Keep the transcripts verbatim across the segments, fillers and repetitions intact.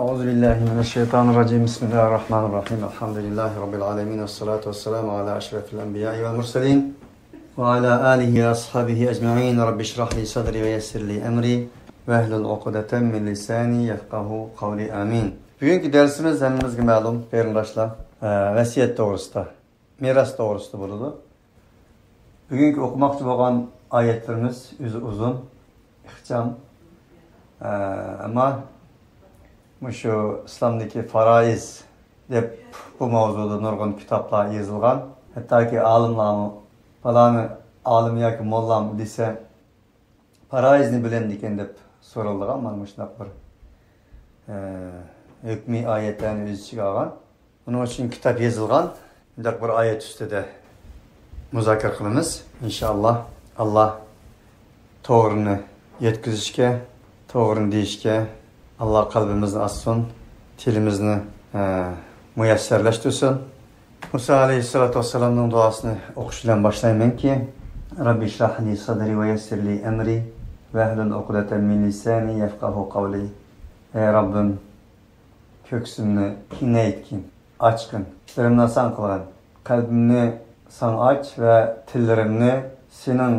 أعوذ بالله من الشيطان الرجيم. بسم الله الرحمن الرحيم. الحمد لله رب العالمين، والصلاة والسلام على أشرف الأنبياء والمرسلين، وعلى آله وأصحابه أجمعين. رب اشرح لي صدري ويسر لي أمري واحلل عقدة من لساني يفقهوا قولي. آمين. بۈگۈنكى دەرسىمىز ھەممىمىزگە مەلۇم، قېرىنداشلار، ئە، ۋەسىيەت توغرىسىدا، مىراس توغرىسىدا بولىدۇ. بۈگۈنكى ئوقۇماقچى بولغان ئايەتلىرىمىز ئۆزى ئۇزۇن، ئىخچام. ئە، ئەمما مۇشۇ ئىسلامدىكى پارائىز دەپ بۇ ماۋزۇدا نۇرغۇن كىتابلار يېزىلغان. ھەتتاكى ئالىملارمۇ، پالانى ئالىم ياكى موللام دېسە، پارائىزنى بىلەمدىكىن دەپ سورىلىدىغان مانا مۇشۇنداق بىر، ئە، ھۆكمىي ئايەتلەرنى ئۆز ئىچىگە ئالغان. ئۇنىڭ ئۈچۈن كىتاب يېزىلغان. مۇنداق بىر ئايەت ئۈستىدە مۇزاكىرە قىلىمىز. ئىنشائاللا، ئاللا توغرىنى يەتكۈزۈشكە، توغرىنى دېيىشكە، ئاللا قەلبىمىزنى ئاچسۇن، تىلىمىزنى، ئە، مۇيەسسەرلەشتۈرسۇن. مۇسا ئەلەيھىسسالاتۇ ۋەسسالامنىڭ دۇئاسىنى ئوقۇش بىلەن باشلايمەنكى، رەببى ئىشرەھ لى سەدرى ۋە يەسسىر لى ئەمرى ۋەھلۇل ئۇقدەتەن مىن لىسانى يەفقەھۇ قەۋلى. ئەي رەببىم، كۆكسۈمنى كېڭەيتكىن، ئاچقىن، ئىشلىرىمنى ئاسان قىلغىن، قەلبىمنى ساڭا ئاچ ۋە تىللىرىمنى سېنىڭ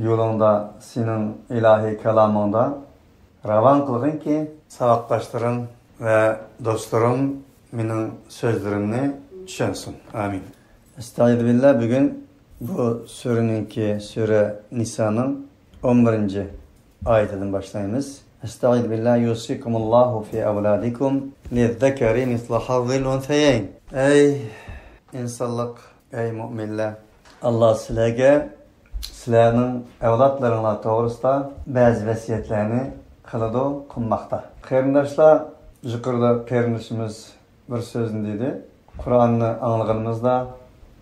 يولۇڭدا، سېنىڭ ئىلاھىي كالامىڭدا راۋان قىلغىنكى، ساۋاقداشلىرىم ۋە دوستلىرىم مېنىڭ سۆزلىرىمنى چۈشەنسۇن. ئامىن. ئەستەئىزۇبىللا، بۈگۈن بۇ سۈرىنىڭكى، سۈرە نىسانىڭ ئون بىرىنچى ئايىتىدىن باشلايمىز. ئەستەئىزۇبىللا، يۇسىكۇمۇللاھۇ فى ئەۋلادىكۇم لىززەكەرى مىسلۇ ھەززىل ئۇنسەيەين. ئەي ئىنسانلىق، ئەي مۇئمىنلەر، ئاللا سىلەرگە سىلەرنىڭ ئەۋلادلىرىڭلار توغرىسىدا بەزى ۋەسىيەتلەرنى قىلىدۇ، قىلماقتا. قېرىنداشلار، يۇقىرىدا قېرىندىشىمىز بىر سۆزنى دېدى. قۇرئاننى ئاڭلىغىنىمىزدا،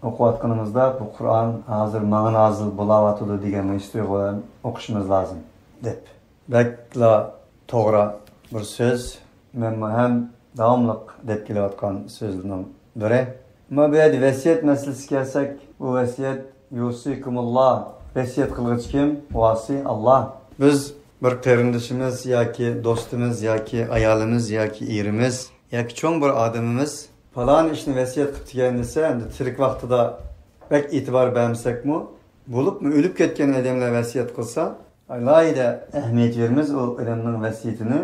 ئوقۇۋاتقىنىمىزدا، بۇ قۇرئان ھازىر ماڭا نازىل بولاۋاتىدۇ دېگەن ھېس تۇيغۇ بىلەن ئوقۇشىمىز لازىم، دەپ. بەكلا توغرا بىر سۆز. مەنمۇ ھەم داۋاملىق دەپ كېلىۋاتقان سۆزلىرىنىڭ بىرى. ئەمما بۇ يەردە ۋەسىيەت مەسىلىسىگە كەلسەك، بۇ ۋەسىيەت، يۇسىكۇمۇللا، ۋەسىيەت قىلغۇچى كىم؟ ۋاسى ئاللا. بىز بىر قېرىندىشىمىز ياكى دوستىمىز ياكى ئايالىمىز ياكى ئېرىمىز ياكى چوڭ بىر ئادىمىمىز پالان ئىشنى ۋەسىيەت قىپتىكەن دېسە، ئەمدى تىرىك ۋاقتىدا بەك ئېتىبار بەرمىسەكمۇ، بولۇپمۇ ئۆلۈپ كەتكەن ئادەملەر ۋەسىيەت قىلسا، ئالاھىدە ئەھمىيەت بېرىمىز ئۇ ئادەمنىڭ ۋەسىيىتىنى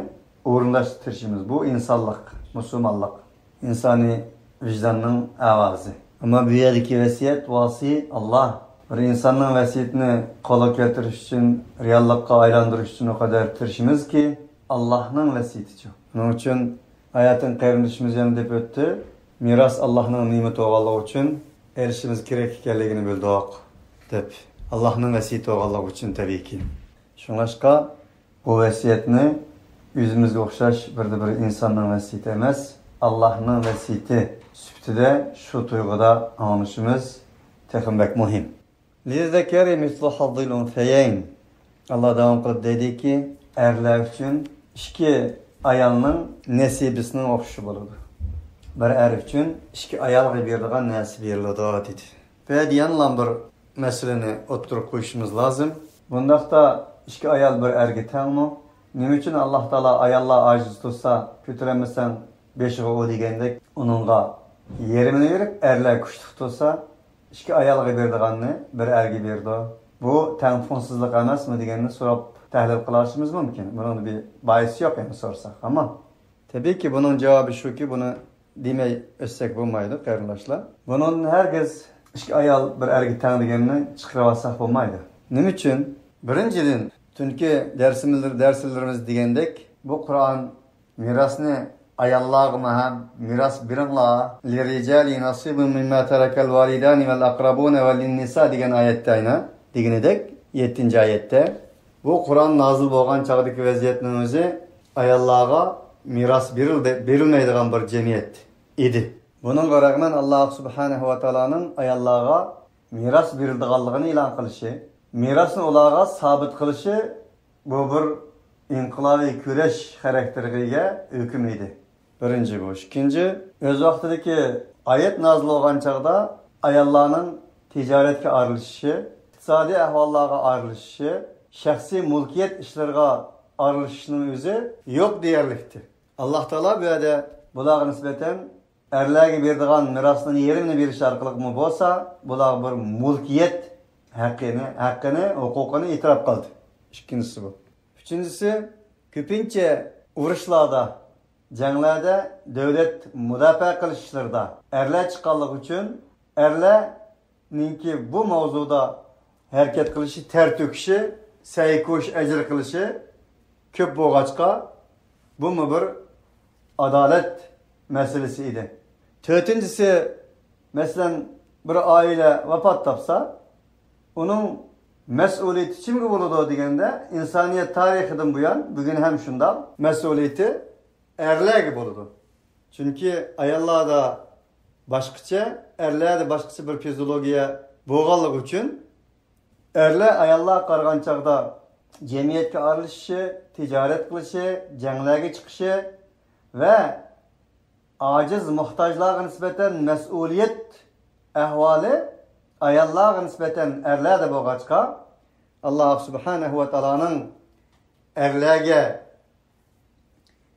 ئورۇنداشقا تىرىشىمىز. بۇ ئىنسانلىق، مۇسۇلمانلىق، ئىنسانىي ۋىجداننىڭ ئاۋازى. ئەمما بۇ يەردىكى ۋەسىيەت ۋاسى ئاللا. بىر ئىنساننىڭ ۋەسىيىتىنى قولغا كەلتۈرۈش ئۈچۈن، رېئاللىققا ئايلاندۇرۇش ئۈچۈن ئۇ قەدەر تىرىشىمىزكى، ئاللانىڭ ۋەسىيىتىچۇ. شۇنىڭ ئۈچۈن ھاياتىن قېرىندىشىمىز يەنە دەپ ئۆتتى، مىراس ئاللانىڭ نېمىتى بولغانلىقى ئۈچۈن ئېلىشىمىز كېرەك ئىكەنلىكىنى بىلدۇق، دەپ. ئاللانىڭ ۋەسىيىتى بولغانلىقى ئۈچۈن، تەبىئىيكى. شۇڭلاشقا، بۇ ۋەسىيەتنى ئۆزىمىزگە ئوخشاش بىردە بىر ئىنساننىڭ ۋەسىيىتى ئەمەس، ئاللانىڭ ۋەسىيىتى سۈپىتىدە شۇ تۇيغۇدا ئاڭلىشىمىز تېخىمۇ بەك مۇھىم. لىززەكەرى مىسلۇ ھەززىل ئۇنسەيەين. ئاللا داۋام قىلىپ دەيدىكى، ئەرلەر ئۈچۈن ئىككى ئايالنىڭ نەسىبىسىنىڭ ئوخشىشى بولىدۇ. بىر ئەر ئۈچۈن ئىككى ئايالغا بېرىدىغان نەسىبە بېرىلىدۇ، دېدى. بۇ يەردە يەنىلا بىر مەسىلىنى ئوتتۇرىغا قويۇشىمىز لازىم. بۇنداقتا ئىككى ئايال بىر ئەرگە تەڭمۇ؟ نېمە ئۈچۈن ئاللا تائالا ئاياللار ئاجىز تۇرسا، كۆتۈرەلمىسەڭ بېشىغا ئۇر دېگەندەك، ئۇنىڭغا يېرىمىنى بېرىپ، ئەرلەر كۈچلۈك تۇرسا، ئىككى ئايالغا بېرىدىغاننى بىر ئەرگە بېرىدۇ. بۇ تەڭپۇڭسىزلىق ئەمەسمۇ دېگەننى سوراپ تەھلىل قىلىشىمىز مۇمكىن. بۇنىڭدا بىر بايىسى يوق، يەنى سورىساق. ئەمما تەبىئىيكى، بۇنىڭ جاۋابى شۇكى، بۇنى دېمەي ئۆتسەك بولمايدۇ، قېرىنداشلار. بۇنىڭدىن ھەرگىز ئىككى ئايال بىر ئەرگە تەڭ دېگەننى چىقىرىۋالساق بولمايدۇ. نېمە ئۈچۈن؟ بىرىنچىدىن، چۈنكى دەرسىمىز-، دەرسلىرىمىز دېگەندەك، بۇ قۇرئان مىراسنى ئاياللارغىمۇ ھەم مىراس بېرىڭلار، لىررىجالى نەسىبۇن مىمما تەرەكەل ۋالىدانى ۋەل ئەقرەبۇنە ۋە لىننىسا دېگەن ئايەتتە ئەينە دېگىنىدەك، يەتتىنچى ئايەتتە، بۇ قۇرئان نازىل بولغان چاغدىكى ۋەزىيەتنىڭ ئۆزى ئاياللارغا مىراس بېرىلدى-، بېرىلمەيدىغان بىر جەمئىيەت ئىدى. بۇنىڭغا رەغمەن، ئاللا سۇبھانەھۇ ۋە تائالانىڭ ئاياللارغا مىراس بېرىلىدىغانلىقىنى ئېلان قىلىشى، مىراسنى ئۇلارغا سابىت قىلىشى، بۇ بىر ئىنقىلابىي كۈرەش خاراكتېرىگە ئىگە ھۆكۈم ئىدى. بىرىنچى بۇ. ئىككىنچى، ئۆز ۋاقتىدىكى ئايەت نازىل بولغان چاغدا ئاياللارنىڭ تىجارەتكە ئارىلىشىشى، ئىقتىسادىي ئەھۋاللارغا ئارىلىشىشى، شەخسىي مۈلكىيەت ئىشلىرىغا ئارىلىشىشنىڭ ئۆزى يوق دېيەرلىكتى. ئاللاھ تائالا بۇ يەردە بۇلارغا نىسبەتەن ئەرلەرگە بېرىدىغان مىراسنىڭ يېرىمىنى بېرىش ئارقىلىقمۇ بولسا، بۇلارغا بىر مۇلكىيەت ھەققىنى، ھەققىنى، ھوقۇقىنى ئېتىراپ قىلدى. ئىككىنچىسى بۇ. ئۈچىنچىسى، كۆپىنچە ئۇرۇشلاردا، جەڭلەردە، دۆلەت مۇداپىئە قىلىش ئىشلىرىدا ئەرلەر چىققانلىقى ئۈچۈن ئەرلەرنىڭكى بۇ ماۋزۇدا ھەرىكەت قىلىشى، تەر تۆكۈشى، سەي كوش، ئەجىر قىلىشى كۆپ بولغاچقا، بۇمۇ بىر ئادالەت مەسىلىسى ئىدى. تۆتىنچىسى، مەسىلەن، بىر ئائىلە ۋاپات تاپسا، ئۇنىڭ مەسئۇلىيىتى كىمگە بولىدۇ دېگەندە، ئىنسانىيەت تارىخىدىن بۇيان، بۈگۈن ھەم شۇنداق، مەسئۇلىيىتى ئەرلەرگە بولىدۇ. چۈنكى ئاياللاردا باشقىچە، ئەرلەردە باشقىچە بىر فىزىئولوگىيە بولغانلىقى ئۈچۈن، ئەرلەر ئاياللارغا قارىغان چاغدا جەمئىيەتكە ئارىلىشىشى، تىجارەت قىلىشى، جەڭلەرگە چىقىشى ۋە ئاجىز، موھتاجلارغا نىسبەتەن مەسئۇلىيەت ئەھۋالى ئاياللارغا نىسبەتەن ئەرلەردە بولغاچقا، ئاللاھ سۇبھانەھۇ ۋە تائالانىڭ ئەرلەرگە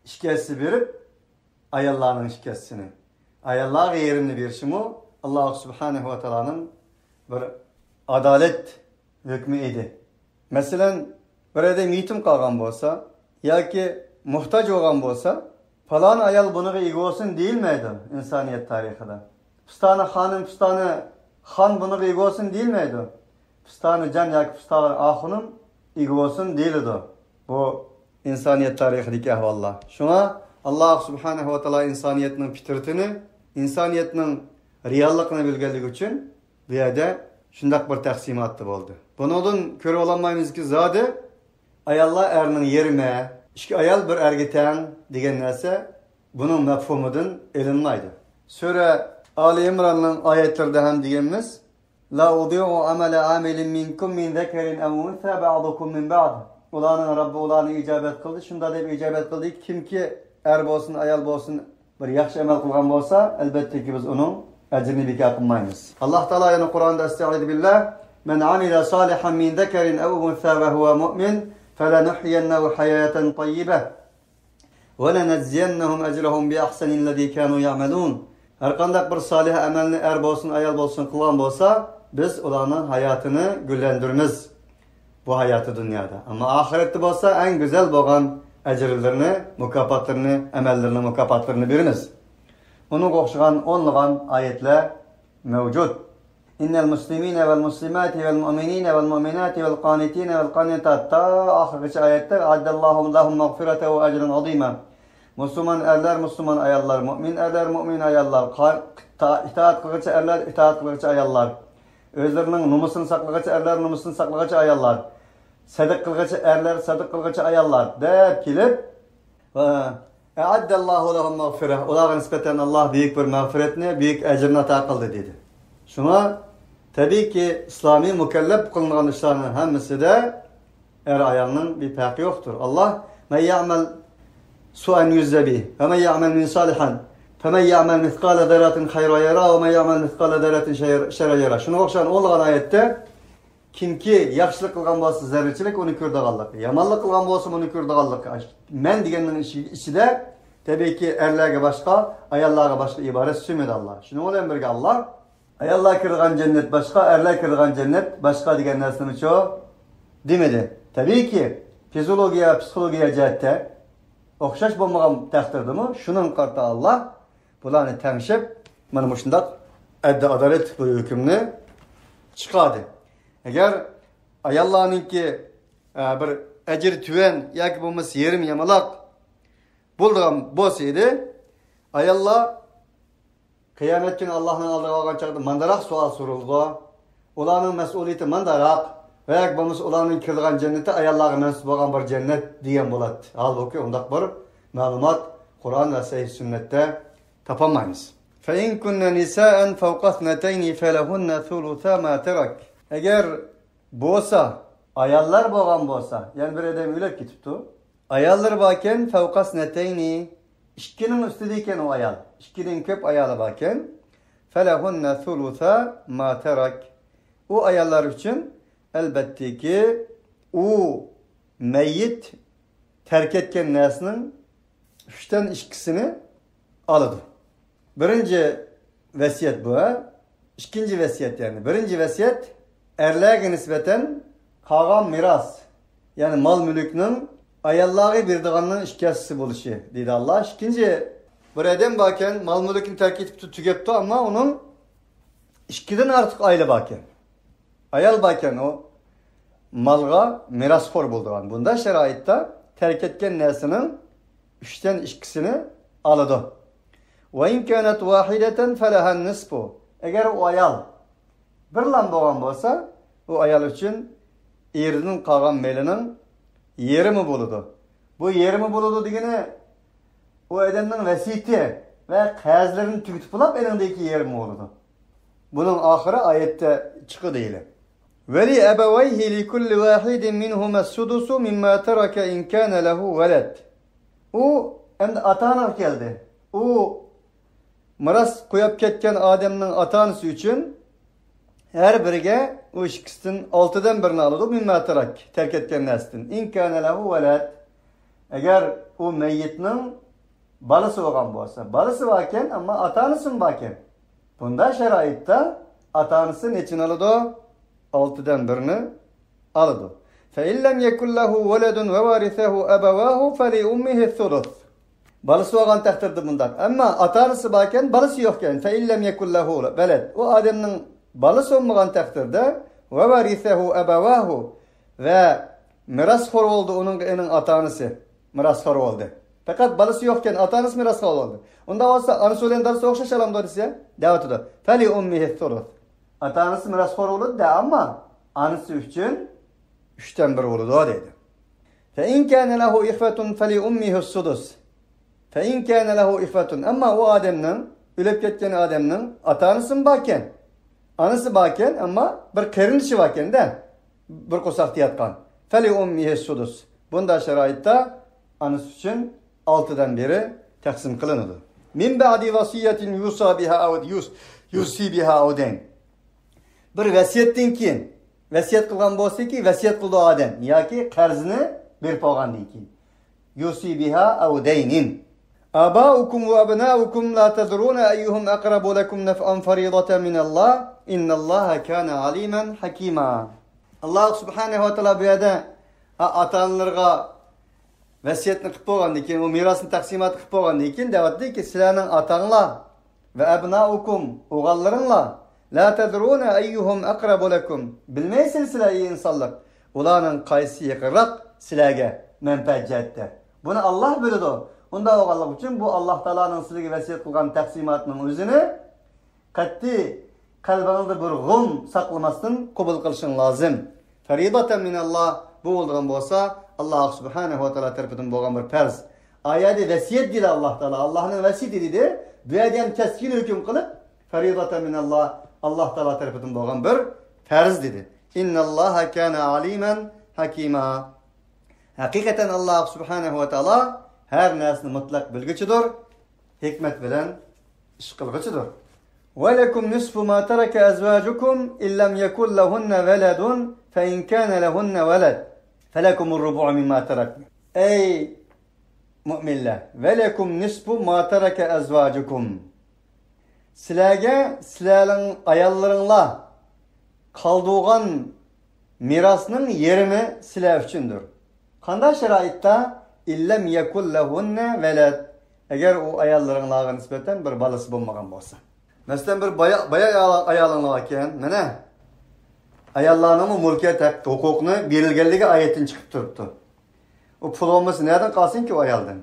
ئىككى ھەسسە بېرىپ، ئاياللارنىڭ ئىككى ھەسسىسىنى، ئاياللارغا يېرىمنى بېرىشىمۇ ئاللاھ سۇبھانەھۇ ۋە تائالانىڭ بىر ئادالەت ھۆكمى ئىدى. مەسىلەن، بىر ئادەم يېتىم قالغان بولسا ياكى موھتاج بولغان بولسا، پالان ئايال بۇنىڭغا ئىگە بولسۇن دېيىلمەيدۇ ئىنسانىيەت تارىخىدا. پىستانە خانىم، پىستانە خان بۇنىڭغا ئىگە بولسۇن دېيىلمەيدۇ. پىستانە جان ياكى پىستانە ئاخۇنۇم ئىگە بولسۇن دېيىلىدۇ. بۇ ئىنسانىيەت تارىخىدىكى ئەھۋاللار. شۇڭا ئاللاھ سۇبھانەھۇ ۋە تائالا ئىنسانىيەتنىڭ پىترىتىنى، ئىنسانىيەتنىڭ رېئاللىقىنى بىلگەنلىكى ئۈچۈن بۇ يەردە شۇنداق بىر تەقسىماتتا بولدى. بۇنىڭدىن كۆرۈۋالالمايمىزكى، زادى ئاياللار ئەرنىڭ يېرىمى، ئىككى ئايال بىر ئەرگە تەڭ دېگەن نەرسە بۇنىڭ مەپھۇمىدىن ئېلىنمايدۇ. سۈرە ئالى ئىمراننىڭ ئايەتلىرىدە ھەم دېگەنمىز، لا أضيع عمل عامل منكم من ذكر أو أنثى بعضكم من بعض. ئۇلارنىڭ رەببى ئۇلارنى ئىجابەت قىلدى، شۇنداق دەپ ئىجابەت قىلدىكى، كىمكى ئەر بولسۇن، ئايال بولسۇن، بىر ياخشى ئەمەل قىلغان بولسا، ئەلبەتتىكى، بىز ئۇنىڭ ئەجرىنى بىكار قىلمايمىز. ئاللاھ تائالا يەنە قۇرئاندا، ئەستەئىزۇ بىللاھ، من عمل صالحا من ذكر أو أنثى وهو مؤمن فلنحيينه حياة طيبة ولنجزينهم أجرهم بأحسن الذي كانوا يعملون. ھەرقانداق بىر سالىھ ئەمەلنى ئەر بولسۇن، ئايال بولسۇن قىلغان بولسا، بىز ئۇلارنىڭ ھاياتىنى گۈللەندۈرىمىز. بۇ ھاياتى دۇنيادا. ئەمما ئاخىرەتتە بولسا ئەڭ گۈزەل بولغان ئەجىرلىرىنى، مۇكاپاتلىرىنى، ئەمەللىرىنىڭ مۇكاپاتلىرىنى بېرىمىز. ئۇنىڭغا ئوخشىغان ئونلىغان ئايەتلەر مەۋجۇت. إن المسلمين والمسلمات والمؤمنين والمؤمنات والقانتين والقانتات، تا ئاخىرغىچە ئايەتتە، أعد الله لهم مغفرة وأجرا عظيما. مۇسۇلمان ئەرلەر، مۇسۇلمان ئاياللار، مۇئمىن ئەرلەر، مۇئمىن ئاياللار، قا-، تا-، ئىتائەت قىلغۇچى ئەرلەر، ئىتائەت قىلغۇچى ئاياللار، ئۆزلىرىنىڭ نومۇسىنى ساقلىغۇچى ئەرلەر، نومۇسىنى ساقلىغۇچى ئاياللار، سەدىقە قىلغۇچى ئەرلەر، سەدىقە قىلغۇچى ئاياللار دەپ كېلىپ، ۋە أعد الله لهم مغفرة، ئۇلارغا نىسبەتەن ئاللاھ بۈيۈك بىر مەغپىرەتنى، بۈيۈك ئەجىرنى ئاتا قىلدى دېدى. شۇڭا، تەبىئىيكى، ئىسلامىي مۇكەللەپ قىلىنغان ئىشلارنىڭ ھەممىسىدە ئەر-ئايالنىڭ بىر پەرقى يوقتۇر. ئاللاھ، من يعمل سوءا يجز به، ومن يعمل من صالحا، فمن يعمل مثقال ذرة خيرا يره، ومن يعمل مثقال ذرة شر-، شرا يره. شۇنىڭغا ئوخشىغان ئونلىغان ئايەتتە، كىمكى ياخشىلىق قىلغان بولسا زەررىچىلىك ئۇنى كۆرىدىغانلىقى، يامانلىق قىلغان بولسا ئۇنى كۆرىدىغانلىقى. مەن دېگەننىڭ ئىچى-، ئىچىدە، تەبىئىيكى، ئەرلەرگە باشقا، ئاياللارغا باشقا ئىبارەت سۈزمىدى ئاللاھ. شۇنىڭ بىلەن بىرگە ئاللاھ، ئاياللار كىرىدىغان جەننەت باشقا، ئەرلەر كىرىدىغان جەننەت باشقا دېگەن نەرسىنىمۇچۇ دېمىدى. تەبىئىيكى، فىزىئولوگىيە، پسىخولوگىيە جەھەتتە ئوخشاش بولمىغان تەقدىردىمۇ، شۇنىڭغا قارىتا ئاللاھ بۇلارنى تەڭشەپ، مانا مۇشۇنداق ئەددى ئادالەتلىك بىر ھۆكۈمنى چىقاردى. ئەگەر ئاياللارنىڭكى، ئە، بىر ئەجرى تۆۋەن ياكى بولمىسا يېرىم يامىلاق بولىدىغان بولسا ئىدى، ئاياللار قىيامەت كۈنى ئاللاھنىڭ ئالدىغا بارغان چاغدا مانداراق سوئال سورىلىدۇ. ئۇلارنىڭ مەسئۇلىيىتى مانداراق ۋە ياكى بولمىسا ئۇلارنىڭ كىرىدىغان جەننىتى ئاياللارغا مەنسۇپ بولغان بىر جەننەت دېگەن بولاتتى. ھالبۇكى، ئۇنداق بىر مەلۇمات قۇرئان ۋە سەھىھ سۈننەتتە تاپالمايمىز. فإن كن نساء فوق اثنتين فلهن ثلثا ما ترك. ئەگەر بولسا، ئاياللار بولغان بولسا، يەنى بىر ئادەم ئۆلۈپ كېتىپتۇ. ئاياللىرى باركەن، فوق اثنتين، ئىككىنىڭ ئۈستىدە ئىكەن ئۇ ئايال. ئىككىدىن كۆپ ئايالى باركەن. فلهن ثلثا ما ترك. ئۇ ئاياللار ئۈچۈن، ئەلبەتتىكى، ئۇ مەييىت تەرك ئەتكەن نەرسىنىڭ ئۈچتىن ئىككىسىنى ئالىدۇ. بىرىنچى ۋەسىيەت بۇ، ھە؟ ئىككىنچى ۋەسىيەت، يەنى بىرىنچى ۋەسىيەت ئەرلەرگە نىسبەتەن قالغان مىراس، يەنى مال-مۈلۈكنىڭ ئاياللارغا بېرىدىغاننىڭ ئىككى ھەسسىسى بولۇشى، دېدى ئاللا. ئىككىنچى، بىر ئادەم باركەن، مال-مۈلۈكنى تەرك ئېتىپتۇ، تۈگەپتۇ، ئەمما ئۇنىڭ ئىككىدىن ئارتۇق ئايالى باركەن. ئايال باركەن، ئۇ مالغا مىراسخور بولىدىغان. بۇنداق شارائىتتا تەرك ئەتكەن نەرسىنىڭ ئۈچتىن ئىككىسىنى ئالىدۇ. وإن كانت واحدة فلها النصف. ئەگەر ئۇ ئايال بىرلا بولغان بولسا، ئۇ ئايال ئۈچۈن ئېرىدىن قالغان مېلىنىڭ يېرىمى بولىدۇ. بۇ يېرىمى بولىدۇ دېگىنى، ئۇ ئادەمنىڭ ۋەسىيىتى ۋە قەرزلىرىنى تۈگىتىپ بولاپ، ئېنىڭدىكى يېرىمى بولىدۇ. بۇنىڭ ئاخىرى ئايەتتە چىقىدۇ ھېلى. ولأبويه لكل واحد منهما السدس مما ترك إن كان له ولد. ئۇ ئەمدى ئاتا-ئانىغا كەلدى. ئۇ مىراس قويۇپ كەتكەن ئادەمنىڭ ئاتا-ئانىسى ئۈچۈن ھەر بىرىگە ئۇ ئىككىسىدىن ئالتىدىن بىرىنى ئالىدۇ. مما ترك، تەرك ئەتكەن نەرسىدىن. إن كان له ولد. ئەگەر ئۇ مەييىتنىڭ بالىسى بولغان بولسا، بالىسى باركەن، ئەمما ئاتا-ئانىسىمۇ باركەن. بۇنداق شارائىتتا ئاتا-ئانىسى نېچىنى ئالىدۇ؟ ئالتىدىن بىرىنى ئالىدۇ. فإن لم يكن له ولد وورثه أبواه فلأمه الثلث. بالىسى بولغان تەقدىردە بۇنداق. ئەمما ئاتا-ئانىسى باركەن، بالىسى يوقكەن. فإن لم يكن له ولد. ئۇ ئادەمنىڭ بالىسى بولمىغان تەقدىردە، وورثه أبواه، ۋە مىراسخور بولدى ئۇنىڭغا ئېنىڭ ئاتا-ئانىسى. مىراسخور بولدى. پەقەت بالىسى يوقكەن، ئاتا-ئانىسى مىراسخور بولدى. ئۇنداق بولسا، ئانىسى بىلەن دادىسى ئوخشاش ئالامدۇ دېسە، دەۋاتىدۇ. فلأمه الثلث. ئاتا-ئانىسى مىراسخور بولىدۇ دە، ئەمما ئانىسى ئۈچۈن ئۈچتىن بىر بولىدۇ دەيدۇ. فإن كان له إخوة فلأمه السدس. فإن كان له إخوة. ئەمما ئۇ ئادەمنىڭ، ئۆلۈپ كەتكەن ئادەمنىڭ ئاتا-ئانىسىمۇ باركەن. ئانىسى باركەن، ئەمما بىر قېرىندىشى باركەن-دە. بىر قورساقتا ياتقان. فلأمه السدس. بۇنداق شارائىتتا ئانىسى ئۈچۈن ئالتىدىن بىرى تەقسىم قىلىنىدۇ. من بعد وصية يوصى بها أو، يوص-، يوصي بها أو دين. بىر ۋەسىيەتتىن كېيىن، ۋەسىيەت قىلغان بولسىكى، ۋەسىيەت قىلىدۇ ئادەم ياكى قەرزنى بېرىپ بولغاندىن كېيىن. يوصي بها أو دين. آباؤكم وأبناؤكم لا تدرون أيهم أقرب لكم نفعا فريضة من الله إن الله كان عليما حكيما. ئاللا سۇبھانەھۇ ۋە تائالا بۇ يەردە ئا-، ئاتا-ئانىلىرىغا ۋەسىيەتنى قىلىپ بولغاندىن كېيىن، ئۇ مىراسنى تەقسىمات قىلىپ بولغاندىن كېيىن دەۋاتىدۇكى، سىلەرنىڭ ئاتاڭلار ۋە أبناؤكم، ئوغۇللىرىڭلار، لا تدرون أيهم أقرب لكم، بىلمەيسىلەر سىلەر، ئى ئىنسانلار، ئۇلارنىڭ قايسىسى يېقىنراق سىلەرگە مەنپەئەت جەھەتتە. بۇنى ئاللا بىلىدۇ. ئۇنداق بولغانلىقى ئۈچۈن بۇ ئاللا تائالانىڭ سىلەرگە ۋەسىيەت قىلغان تەقسىماتنىڭ ئۆزىنى قەتئىي قەلبىڭىزدە بىر غۇم ساقلىماستىن قوبۇل قىلىشىڭ لازىم. فريضة من الله، بۇ بولىدىغان بولسا، ئاللا سۇبھانەھۇ ۋە تائالا تەرىپىدىن بولغان بىر پەرز. ئايەتتە ۋەسىيەت دېدى ئاللا تائالا، ئاللانىڭ ۋەسىيىتى دېدى. بۇ يەردە يەنە كەسكىن ھۆكۈم قىلىپ، فريضة من الله، ئاللا تائالا تەرىپىدىن بولغان بىر پەرز دېدى. إن الله كان عليما حكيما. ھەقىقەتەن ئاللا سۇبھانەھۇ ۋە تائالا ھەر نەرسىنى مۇتلەق بىلگۈچىدۇر، ھېكمەت بىلەن ئىش قىلغۇچىدۇر. ولكم نصف ما ترك أزواجكم إن لم يكن لهن ولد فإن كان لهن ولد فلكم الربع مما تركن. ئەي مۆمىنلەر، ولكم نصف ما ترك أزواجكم. سىلەرگە سىلەرنىڭ ئاياللىرىڭلار قالدۇرغان مىراسنىڭ يېرىمى سىلەر ئۈچۈندۇر. قانداق شارائىتتا؟ إن لم يكن لهن ولد. ئەگەر ئۇ ئاياللىرىڭلارغا نىسبەتەن بىر بالىسى بولمىغان بولسا. مەسىلەن، بىر بايا-، بايا ئايال-، ئايالىڭلار باركەن، مانا، ئاياللارنىڭمۇ مۇلكىيەت ھەق-، ھوقۇقىنى بېرىلگەنلىكى ئايەتتىن چىقىپ تۇرۇپتۇ. ئۇ پۇل بولمىسا نەدىن قالسۇنكى ئۇ ئايالدىن؟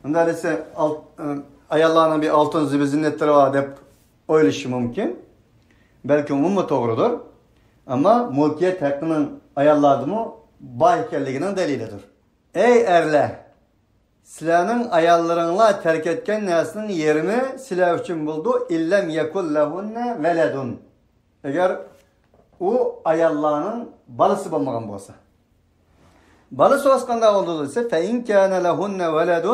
ئۇنداق دېسە، ئال-، ئاياللارنىڭ بىر ئالتۇن زىبۇ زىننەتلىرى بار دەپ ئويلىشى مۇمكىن. بەلكىم ئۇمۇ توغرىدۇر. ئەمما مۇلكىيەت ھەققىنىڭ ئاياللاردىمۇ بار ئىكەنلىكىنىڭ دەلىلىدۇر. ئەي ئەرلەر! سىلەرنىڭ ئاياللىرىڭلار تەرك ئەتكەن نەرسىنىڭ يېرىمى سىلەر ئۈچۈن بولىدۇ. إن لم يكن لهن ولد. ئەگەر ئۇ ئاياللارنىڭ بالىسى بولمىغان بولسا. بالىسى بولسا قانداق بولىدۇ دېسە، فإن كان لهن ولد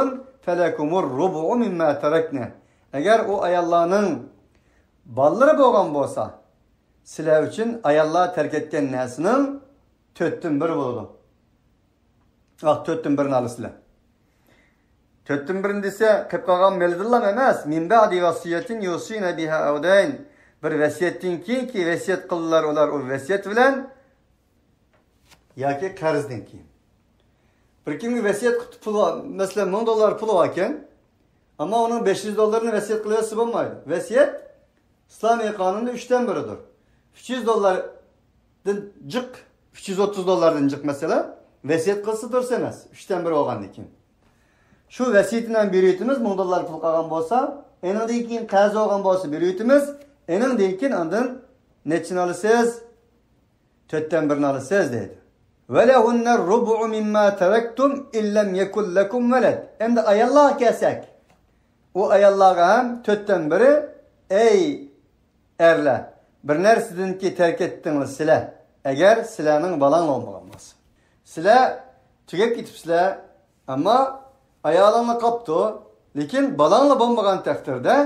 فلكم الربع مما تركن. ئەگەر ئۇ ئاياللارنىڭ بالىلىرى بولغان بولسا، سىلەر ئۈچۈن ئاياللار تەرك ئەتكەن نەرسىنىڭ تۆتتىن بىرى بولىدۇ. ئاھ، تۆتتىن بىرىنى ئالىسىلەر. تۆتتىن بىرىنى دېسە، قېلىپ قالغان مېلىدىنلا ئەمەس، مىن بەئدى ۋەسىيەتىن يۇسىنە بىھا ئەۋدەين. بىر ۋەسىيەتتىن كېيىنكى ۋەسىيەت قىلدىلار ئۇلار، ئۇ ۋەسىيەت بىلەن ياكى قەرزدىن كېيىن. بىر كىمگە ۋەسىيەت قىلىپ پۇل، مەسىلەن، مىڭ دوللار پۇلى باركەن، ئەمما ئۇنىڭ بەش يۈز دوللىرىنى ۋەسىيەت قىلىۋەتسە بولمايدۇ. ۋەسىيەت ئىسلامىي قانۇندا ئۈچتىن بىرىدۇر. ئۈچ يۈز دوللاردىن جىق، ئۈچ يۈز ئوتتۇز دوللاردىن جىق، مەسىلەن، ۋەسىيەت قىلسا دۇرۇس ئەمەس، ئۈچتىن بىرى بولغاندىن كېيىن. شۇ ۋەسىيىتىنى ھەم بېرىۋېتىمىز، مىڭ دوللار پۇل قالغان بولسا، ئېنىڭدىن كېيىن قەرز بولغان بولسا بېرىۋېتىمىز، ئېنىڭدىن كېيىن ئاندىن نەچچىنى ئالىسىز؟ تۆتتىن بىرىنى ئالىسىز دەيدۇ. ۋەلەھۇننە رۇبۇئۇ مىمما تەرەكتۇم ئىللەم يەكۇن لەكۇم ۋەلەد. ئەمدى ئاياللارغا كەلسەك، ئۇ ئاياللارغا ھەم تۆتتىن بىرى، ئەي ئەرلەر، بىر نەرسىدىنكى تەرك ئەتتىڭلار سىلەر، ئەگەر سىلەرنىڭ بالاڭلار بولمىغان بولسا. سىلەر تۈگەپ كېتىپسىلەر، ئەمما ئايالىڭلار قاپتۇ، لېكىن بالاڭلار بولمىغان تەقدىردە،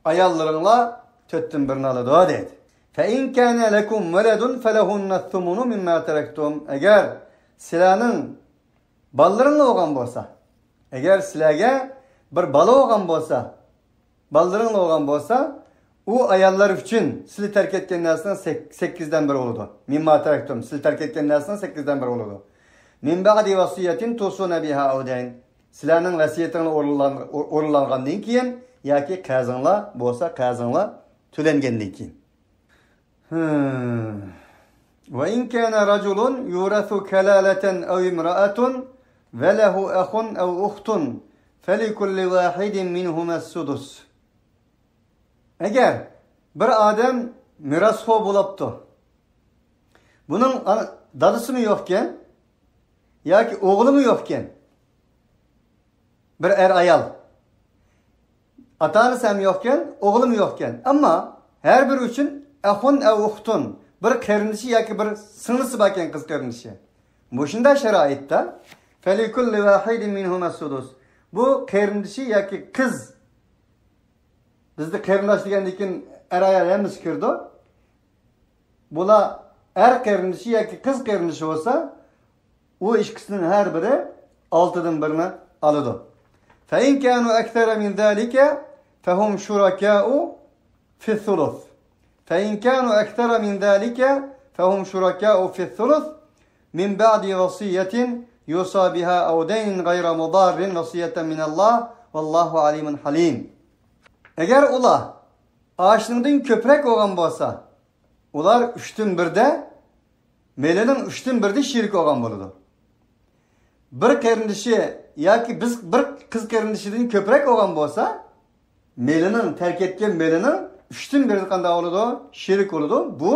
ئاياللىرىڭلار تۆتتىن بىرىنى ئالىدۇ دەيدۇ. فَإِنْ كَانَ لَكُمْ وَلَدٌ فَلَهُنَّ الثُّمُنُ مِمَّا تَرَكْتُمْ. ئەگەر سىلەرنىڭ بالىلىرىڭلار بولغان بولسا، ئەگەر سىلەرگە بىر بالا بولغان بولسا، بالىلىرىڭلار بولغان بولسا، ئۇ ئاياللار ئۈچۈن سىلى تەرك ئەتكەن نەرسىنىڭ سەك-، سەككىزدىن بىرى بولىدۇ. مىمما تەرەكتۇم، سىلى تەرك ئەتكەن نەرسىنىڭ سەككىزدىن بىرى بولىدۇ. مىن بەئدى ۋەسىيەتىن تۇسۇنە بىھا ئەۋدەين. سىلەرنىڭ ۋەسىيىتىڭلار ئورۇنلان-، ئورۇنلانغاندىن كېيىن ياكى قەرزىڭلار بولسا، قەرزىڭلار تۆلەنگەندىن كېيىن. ھىم. وَإِنْ كَانَ رَجُلٌ يُورَثُ كَلَالَةً أَوِ امْرَأَةٌ وَلَهُ أَخٌ أَوْ أُخْتٌ فَلِكُلِّ وَاحِدٍ مِنْهُمَا السُّدُسُ. ئەگەر بىر ئادەم مىراسخور بولاپتۇ، بۇنىڭ ئانا-، دادىسىمۇ يوقكەن ياكى ئوغلىمۇ يوقكەن، بىر ئەر ئايال. ئاتا-ئانىسى ھەم يوقكەن، ئوغلىمۇ يوقكەن. ئەمما ھەر بىرى ئۈچۈن ئەخۇن ئەۋ ئۇختۇن، بىر قېرىندىشى ياكى بىر سىڭلىسى باركەن، قىز قېرىندىشى. مۇشۇنداق شارائىتتا فەلىكۇللى ۋاھىدىن مىنھۇمەس سۇدۇس. بۇ قېرىندىشى ياكى قىز، بىزدە قېرىنداش دېگەندىن كېيىن ئەر-ئايال ھەممىسى كىرىدۇ. بۇلار ئەر قېرىندىشى ياكى قىز قېرىندىشى بولسا، ئۇ ئىككىسىنىڭ ھەر بىرى ئالتىدىن بىرىنى ئالىدۇ. فَإِنْ كَانُوا أَكْثَرَ مِنْ ذَلِكَ فَهُمْ شُرَكَاءُ فِي الثُّلُثِ. فَإِنْ كَانُوا أَكْثَرَ مِنْ ذَلِكَ فَهُمْ شُرَكَاءُ فِي الثُّلُثِ مِنْ بَعْدِ وَصِيَّةٍ يُوصَى بِهَا أَوْ دَيْنٍ غَيْرَ مُضَارٍّ وَصِيَّةً مِنَ اللَّهِ وَاللَّهُ عَلِيمٌ حَلِيمٌ. ئەگەر ئۇلار ئاشۇنىڭدىن كۆپرەك بولغان بولسا، ئۇلار ئۈچتىن بىردە، مېلىنىڭ ئۈچتىن بىردە شېرىك بولغان بولىدۇ. بىر قېرىندىشى ياكى بىز بىر قىز قېرىندىشىدىن كۆپرەك بولغان بولسا، مېلىنىڭ، تەرك ئەتكەن مېلىنىڭ ئۈچتىن بىرى قانداق بولىدۇ؟ شېرىك بولىدۇ. بۇ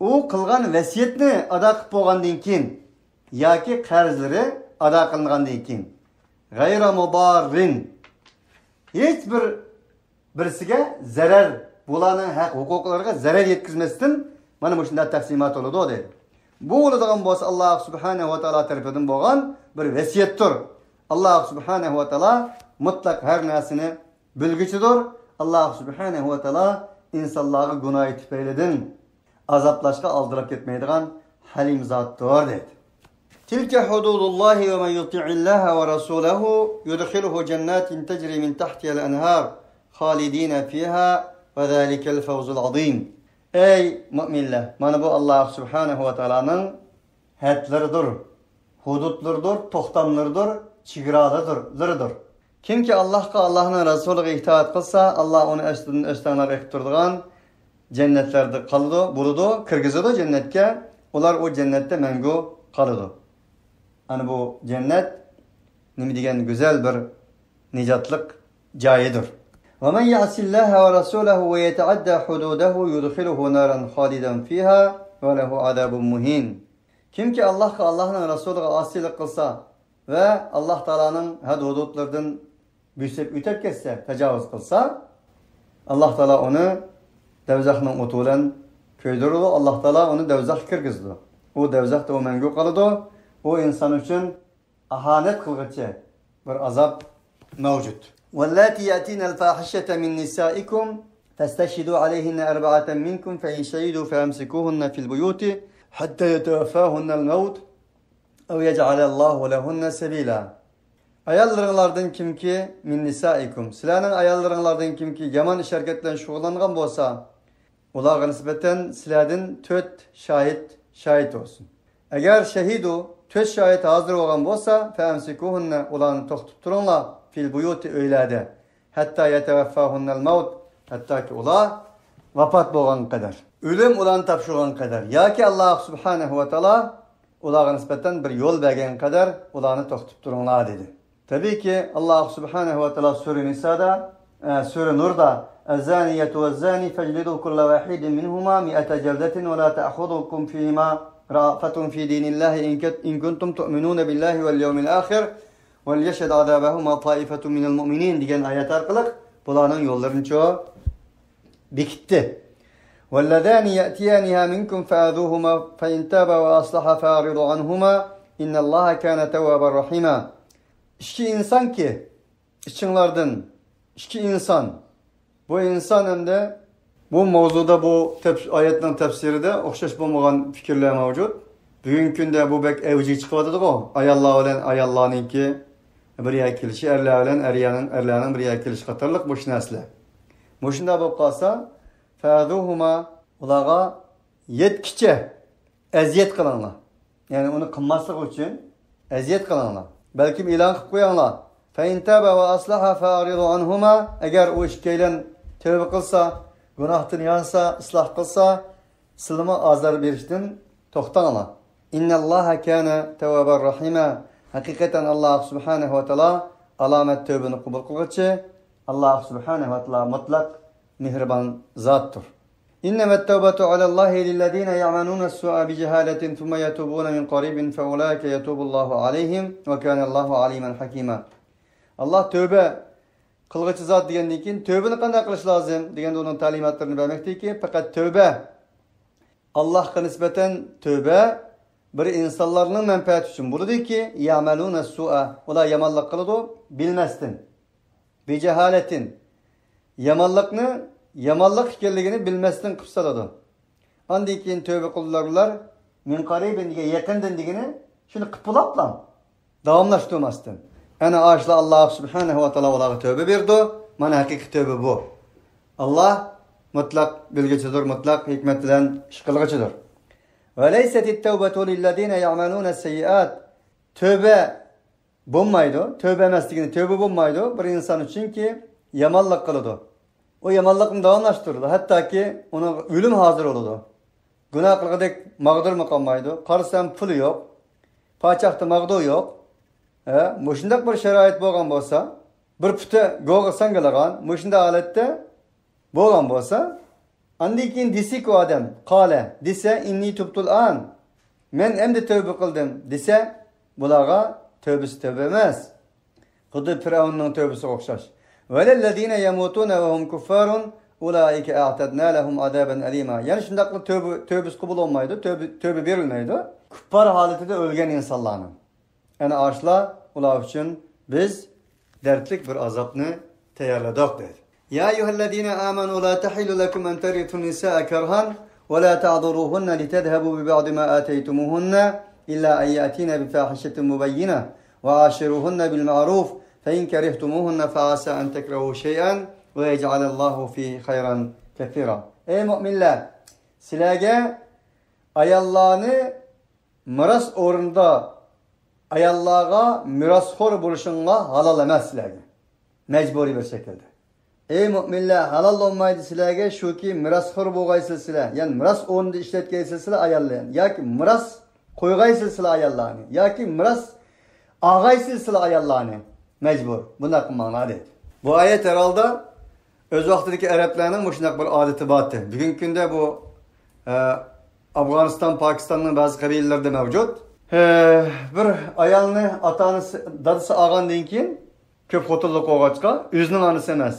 ئۇ قىلغان ۋەسىيەتنى ئادا قىلىپ بولغاندىن كېيىن ياكى قەرزلىرى ئادا قىلىنغاندىن كېيىن. غەيرە مۇداررىن. ھېچ بىر بىرسىگە زەرەر، بۇلارنىڭ ھەق ھوقۇقلىرىغا زەرەر يەتكۈزمەستىن، مانا مۇشۇنداق تەقسىمات بولىدۇ دەيدۇ. بۇ بولىدىغان بولسا، ئاللاھ سۇبھانەھۇ ۋە تائالا تەرىپىدىن بولغان بىر ۋەسىيەتتۇر. ئاللاھ سۇبھانەھۇ ۋە تائالا مۇتلەق ھەر نەرسىنى بىلگۈچىدۇر. ئاللاھ سۇبھانەھۇ ۋە تائالا ئىنسانلارغا گۇناھى تۈپەيلىدىن ئازابلاشقا ئالدىراپ كەتمەيدىغان ھەلىم زاتتۇر دەيدۇ. تلك حدود الله ومن يطع الله ورسوله يدخله جنات تجري من تحتها الأنهار خالدين فيها وذلك الفوز العظيم. ئەي مۆمىنلەر، مانا بۇ ئاللاھ سۇبھانەھۇ ۋە تائالانىڭ ھەدلىرىدۇر، ھۇدۇدلىرىدۇر، توختاملىرىدۇر، چېگرالىرىدۇر. كىمكى ئاللاھقا، ئاللاھنىڭ رەسۇلىغا ئىتائەت قىلسا، ئاللاھ ئۇنى ئەستىدىن ئۆستەڭلەر ئېقىپ تۇرىدىغان جەننەتلەردە قالىدۇ، بولىدۇ، كىرگۈزىدۇ جەننەتكە. ئۇلار ئۇ جەننەتتە مەڭگۈ قالىدۇ. ئەنە بۇ جەننەت نېمە دېگەن گۈزەل بىر نىجاتلىق جايىدۇر. ومن يعص الله ورسوله ويتعد حدوده يدخله نارا خالدا فيها وله عذاب مهين. كىمكى ئاللاھقا، ئاللاھنىڭ رەسۇلىغا ئاسىيلىق قىلسا ۋە ئاللاھ تائالانىڭ ھەد ھۇدۇدلىرىدىن بۆسۈپ ئۆتۈپ كەتسە، تاجاۋۇز قىلسا، ئاللاھ تائالا ئۇنى دەۋزەخنىڭ ئوتى بىلەن كۆيدۈرىدۇ، ئاللاھ تائالا ئۇنى دەۋزەخكە كىرگۈزىدۇ. ئۇ دەۋزەختە ئۇ مەڭگۈ قالىدۇ. ئۇ ئىنسان ئۈچۈن ئاھانەت قىلغۇچى بىر ئازاب مەۋجۇت. واللاتي يأتين الفاحشة من نسائكم فاستشهدوا عليهن أربعة منكم فإن شهدوا فأمسكوهن في البيوت حتى يتوفاهن الموت أو يجعل الله لهن سبيلا. ئاياللىرىڭلاردىن كىمكى، مىن نىسائىكۇم، سىلەرنىڭ ئاياللىرىڭلاردىن كىمكى يامان ئىش ھەرىكەت بىلەن شۇغۇللانغان بولسا، ئۇلارغا نىسبەتەن سىلەردىن تۆت شاھىت شاھىت بولسۇن. ئەگەر شەھىدۇ، تۆت شاھىت ھازىر بولغان بولسا، فەئەمسىكۇھۇننە، ئۇلارنى توختىتىپ تۇرۇڭلار، فىل بۇيۇتى، ئۆيلەردە، ھەتتا يەتەۋەففاھۇننەل مەۋت، ھەتتاكى ئۇلار ۋاپات بولغانغا قەدەر، ئۆلۈم ئۇلارنى تاپشۇرغانغا قەدەر ياكى ئاللاھ سۇبھانەھۇ ۋە تائالا ئۇلارغا نىسبەتەن بىر يول بەرگەنگە قەدەر ئۇلارنى توختىتىپ تۇرۇڭلار، دېدى. تەبىئىيكى، ئاللاھ سۇبھانەھۇ ۋە تائالا سۈرە نىسادا، ئە، سۈرە نۇردا، الزانية والزاني فاجلدوا كل واحد منهما مائة جلدة ولا تأخذكم فيهما رأفة في دين الله إن كت-، إن كنتم تؤمنون بالله واليوم الآخر وليشهد عذابهما طائفة من المؤمنين دېگەن ئايەت ئارقىلىق بۇلارنىڭ يوللىرىنىچۇ بېكىتتى. واللذان يأتيانها منكم فآذوهما فإن تابا وأصلحا فأعرضوا عنهما إن الله كان توابا رحيما. ئىككى ئىنسانكى، ئىچىڭلاردىن ئىككى ئىنسان، بۇ ئىنسان ئەمدى بۇ ماۋزۇدا، بۇ تەپ-، ئايەتنىڭ تەپسىرىدە ئوخشاش بولمىغان پىكىرلەر مەۋجۇت. بۈگۈنكى كۈندە بۇ بەك ئەۋجىگە چىقىۋاتىدىغۇ، ئاياللار بىلەن ئاياللارنىڭكى بىر يەرگە كېلىشى، ئەرلەر بىلەن ئەرلەرنىڭ، ئەرلەرنىڭ بىر يەرگە كېلىشى قاتارلىق مۇشۇ نەرسىلەر. مۇشۇنداق بولۇپ قالسا، فەزۇھۇما، ئۇلارغا يەتكىچە ئەزىيەت قىلىڭلار. يەنى ئۇنى قىلماسلىقى ئۈچۈن ئەزىيەت قىلىڭلار. بەلكىم ئېلان قىلىپ قويۇڭلار. فَإِنْ تَابَا وَأَصْلَحَا فَأَعْرِضُوا عَنْهُمَا. ئەگەر ئۇ ئىككىيلەن تەۋبە قىلسا، گۇناھتىن يانسا، ئىسلاھ قىلسا، سىلىمۇ ئازار بېرىشتىن توختاڭلار. إِنَّ اللَّهَ كَانَ تَوَّابًا رَحِيمًا. ھەقىقەتەن ئاللاھ سۇبھانەھۇ ۋە تائالا ئالامەت تەۋبىنى قوبۇل قىلغۇچى، ئاللاھ سۇبھانەھۇ ۋە تائالا مۇتلەق مېھرىبان زاتتۇر. إنما التوبة على الله للذين يعملون السوء بجهالة ثم يتوبون من قريب فأولئك يتوب الله عليهم وكان الله عليما حكيما. ئاللاھ تەۋبە قىلغۇچى زات دېگەندىن كېيىن، تەۋبىنى قانداق قىلىش لازىم دېگەندە، ئۇنىڭ تەلىماتلىرىنى بەرمەكتىكى، پەقەت تەۋبە، ئاللاھقا نىسبەتەن تەۋبە بىر ئىنسانلارنىڭ مەنپەئەتى ئۈچۈن بولىدۇكى، يعملون السوء، ئۇلار يامانلىق قىلىدۇ بىلمەستىن. بىجاھالەتىن، يامانلىقنى يامانلىق ئىكەنلىكىنى بىلمەستىن قىلىپ سالىدۇ. ئاندىن كېيىن تەۋبە قىلىدۇ ئۇلار، مىن قەرىبىن دېگەن يېقىندىن دېگىنى، شۇنى قىلىپ بولاپلا داۋاملاشتۇرماستىن. ئەنە ئاشۇلار ئاللاھ سۇبھانەھۇ ۋە تائالا ئۇلارغا تەۋبە بېرىدۇ. مانا ھەقىقىي تەۋبە بۇ. ئاللاھ مۇتلەق بىلگۈچىدۇر، مۇتلەق ھېكمەت بىلەن ئىش قىلغۇچىدۇر. وليست التوبة للذين يعملون السيئات. تەۋبە بولمايدۇ. تەۋبە ئەمەس دېگىنى تەۋبە بولمايدۇ بىر ئىنسان ئۈچۈنكى يامانلىق قىلىدۇ. ئۇ يامانلىقنى داۋاملاشتۇرىدۇ. ھەتتاكى ئۇنىڭغا ئۆلۈم ھازىر بولىدۇ. گۇناھ قىلغۇدەك ماغدۇرمۇ قالمايدۇ. قارىسام پۇلى يوق. پاچاقتا ماغدۇر يوق. ھە، مۇشۇنداق بىر شارائىت بولغان بولسا، بىر پۇتى گوغا ساڭگىلىغان، مۇشۇنداق ھالەتتە بولغان بولسا، ئاندىن كېيىن دېسىكى ئۇ ئادەم، قالە، دېسە، ئىننى تۇبتۇل ئان، مەن ئەمدى تەۋبە قىلدىم، دېسە، بۇلارغا تەۋبىسى تەۋبە ئەمەس. خۇددى پىرئەۋننىڭ تەۋبىسىگە ئوخشاش. ۋەلەللەزىنە يەمۇتۇنە ۋەھۇم كۇففارۇن ئۇلائىكە ئەئتەدنا لەھۇم ئازابەن ئەلىما. يەنە شۇنداقلا تەۋبە، تەۋبىسى قوبۇل بولمايدۇ، تەۋبە، تەۋبە بېرىلمەيدۇ. كۇپپار ھالىتىدە ئۆلگەن ئىنسانلارنىڭ. ئەنە ئاشۇلار، ئۇلار ئۈچۈن بىز دەردلىك بىر ئازابنى تەييارلىدۇق، دەيدۇ. يا أيها الذين آمنوا لا تحل لكم أن ترثوا النساء كرها ولا تعضلوهن لتذهبوا ببعض ما آتيتموهن إلا أن يأتين بفاحشة مبينة وعاشروهن بالمعروف فإن كرهتموهن فعسى أن تكرهوا شيئا ويجعل الله فيه خيرا كثيرا. ئەي مۆمىنلەر، سىلەرگە ئاياللارنى مىراس ئورنىدا ئاياللارغا مىراسخور بولۇشۇڭلار ھالال ئەمەس سىلەرگە، مەجبۇرىي بىر شەكىلدە. ئەي مۆمىنلەر، ھالال بولمايدۇ سىلەرگە شۇكى، مىراسخور بولغايسىلەر سىلەر، يەنى مىراس ئورنىدا ئىشلەتكەيسىلەر سىلەر ئاياللارنى، ياكى مىراس قويغايسىلەر سىلەر ئاياللارنى، ياكى مىراس ئالغايسىلەر سىلەر ئاياللارنى، مەجبۇر، بۇنداق قىلماڭلار، دەيدۇ. بۇ ئايەت ھەر ھالدا ئۆز ۋاقتىدىكى ئەرەبلەرنىڭ مۇشۇنداق بىر ئادىتى بار ئىدى. بۈگۈنكى كۈندە بۇ، ئە، ئافغانىستان، پاكىستاننىڭ بەزى قەبىلىلىرىدە مەۋجۇت. ئە، بىر ئايالنى ئاتا-ئانىسى، دادىسى ئالغاندىن كېيىن، كۆپ خوتۇنلۇق بولغاچقا، ئۆزىنىڭ ئانىسى ئەمەس،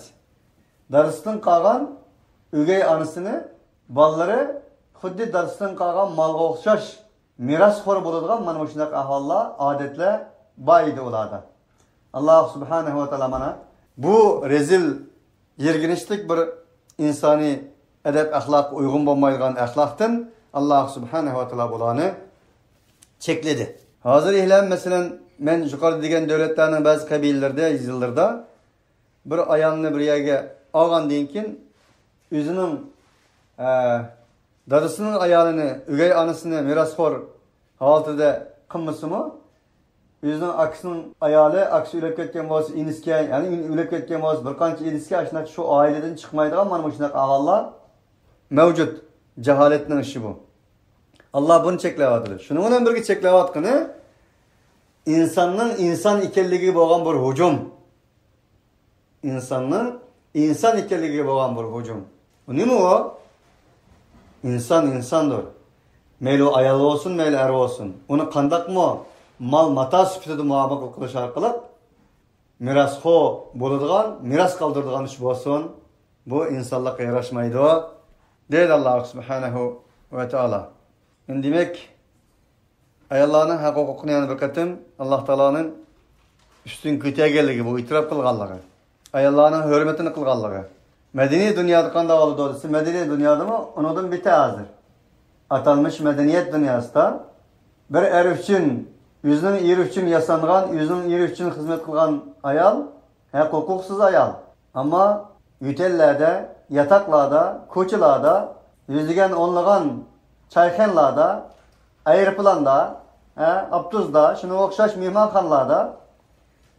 دادىسىدىن قالغان ئۆگەي ئانىسىنى بالىلىرى خۇددى دادىسىدىن قالغان مالغا ئوخشاش مىراسخور بولىدىغان مانا مۇشۇنداق ئەھۋاللار، ئادەتلەر بار ئىدى ئۇلاردا. ئاللاھ سۇبھانەھۇ ۋە تائالا مانا بۇ رەزىل، يىرگىنچلىك، بىر ئىنسانىي ئەدەپ-ئەخلاققا ئۇيغۇن بولمايدىغان ئەخلاقتىن ئاللاھ سۇبھانەھۇ ۋە تائالا بۇلارنى چەكلىدى. ھازىر ھېلىھەم، مەسىلەن، مەن يۇقىرىدا دېگەن دۆلەتلەرنىڭ بەزى قەبىلىلىرىدە، يېزىلىرىدا بىر ئايالنى بىر يەرگە ئالغاندىن كېيىن، ئۆزىنىڭ، ئە، دادىسىنىڭ ئايالىنى، ئۆگەي ئانىسىنى مىراسخور ھالىتىدە قىلمىسىمۇ، ئۆزىنىڭ ئاكىسىنىڭ ئايالى، ئاكىسى ئۆلۈپ كەتكەن بولسا، ئىنىسىگە، يەنى ئۆلۈپ كەتكەن بولسا، بىر قانچە ئىنىسىگە، ئاشۇنداق شۇ ئائىلىدىن چىقمايدىغان مانا مۇشۇنداق ئەھۋاللار مەۋجۇت. جاھالەتنىڭ ئىشى بۇ. ئاللا بۇنى چەكلەۋاتىدۇ. شۇنىڭ بىلەن بىرگە چەكلەۋاتقىنى، ئىنساننىڭ ئىنسان ئىكەنلىكىگە بولغان بىر ھۇجۇم. ئىنساننىڭ ئىنسان ئىكەنلىكىگە بولغان بىر ھۇجۇم. بۇ نېمە ئۇ؟ ئىنسان ئىنساندۇر. مەيلى ئۇ ئايال بولسۇن، مەيلى ئەر بولسۇن. ئۇنى قانداقمۇ مال ماتا سۈپىتىدە مۇئامىلە قىلىش ئارقىلىق مىراسخور بولىدىغان، مىراس قالدۇرىدىغان ئىش بولسۇن، بۇ ئىنسانلىققا ياراشمايدۇ، دەيدۇ ئاللا سۇبھانەھۇ ۋە تائالا. ئەمدى دېمەك، ئاياللارنىڭ ھەق ھوقۇقىنى يەنە بىر قېتىم ئاللا تائالانىڭ ئۈستۈن كۆتەرگەنلىكى، بۇ ئېتىراپ قىلغانلىقى، ئاياللارنىڭ ھۆرمىتىنى قىلغانلىقى. مەدەنىي دۇنيادا قانداق بولىدۇ دېسە، مەدەنىي دۇنيادىمۇ ئۇنىڭدىن بېتەر ھازىر. ئاتالمىش مەدەنىيەت دۇنياسىدا بىر ئەر ئۈچۈن، ئۆزىنىڭ ئېرى ئۈچۈن ياسانغان، ئۆزىنىڭ ئېرى ئۈچۈن خىزمەت قىلغان ئايال ھەق ھوقۇقسىز ئايال. ئەمما يۆتەللەردە، ياتاقلاردا، كوچىلاردا، يۈزلىگەن، ئونلىغان چايخانىلاردا، ئايروپىلاندا، ھە، ئاپتوبۇستا، شۇنىڭغا ئوخشاش مېھمانخانىلاردا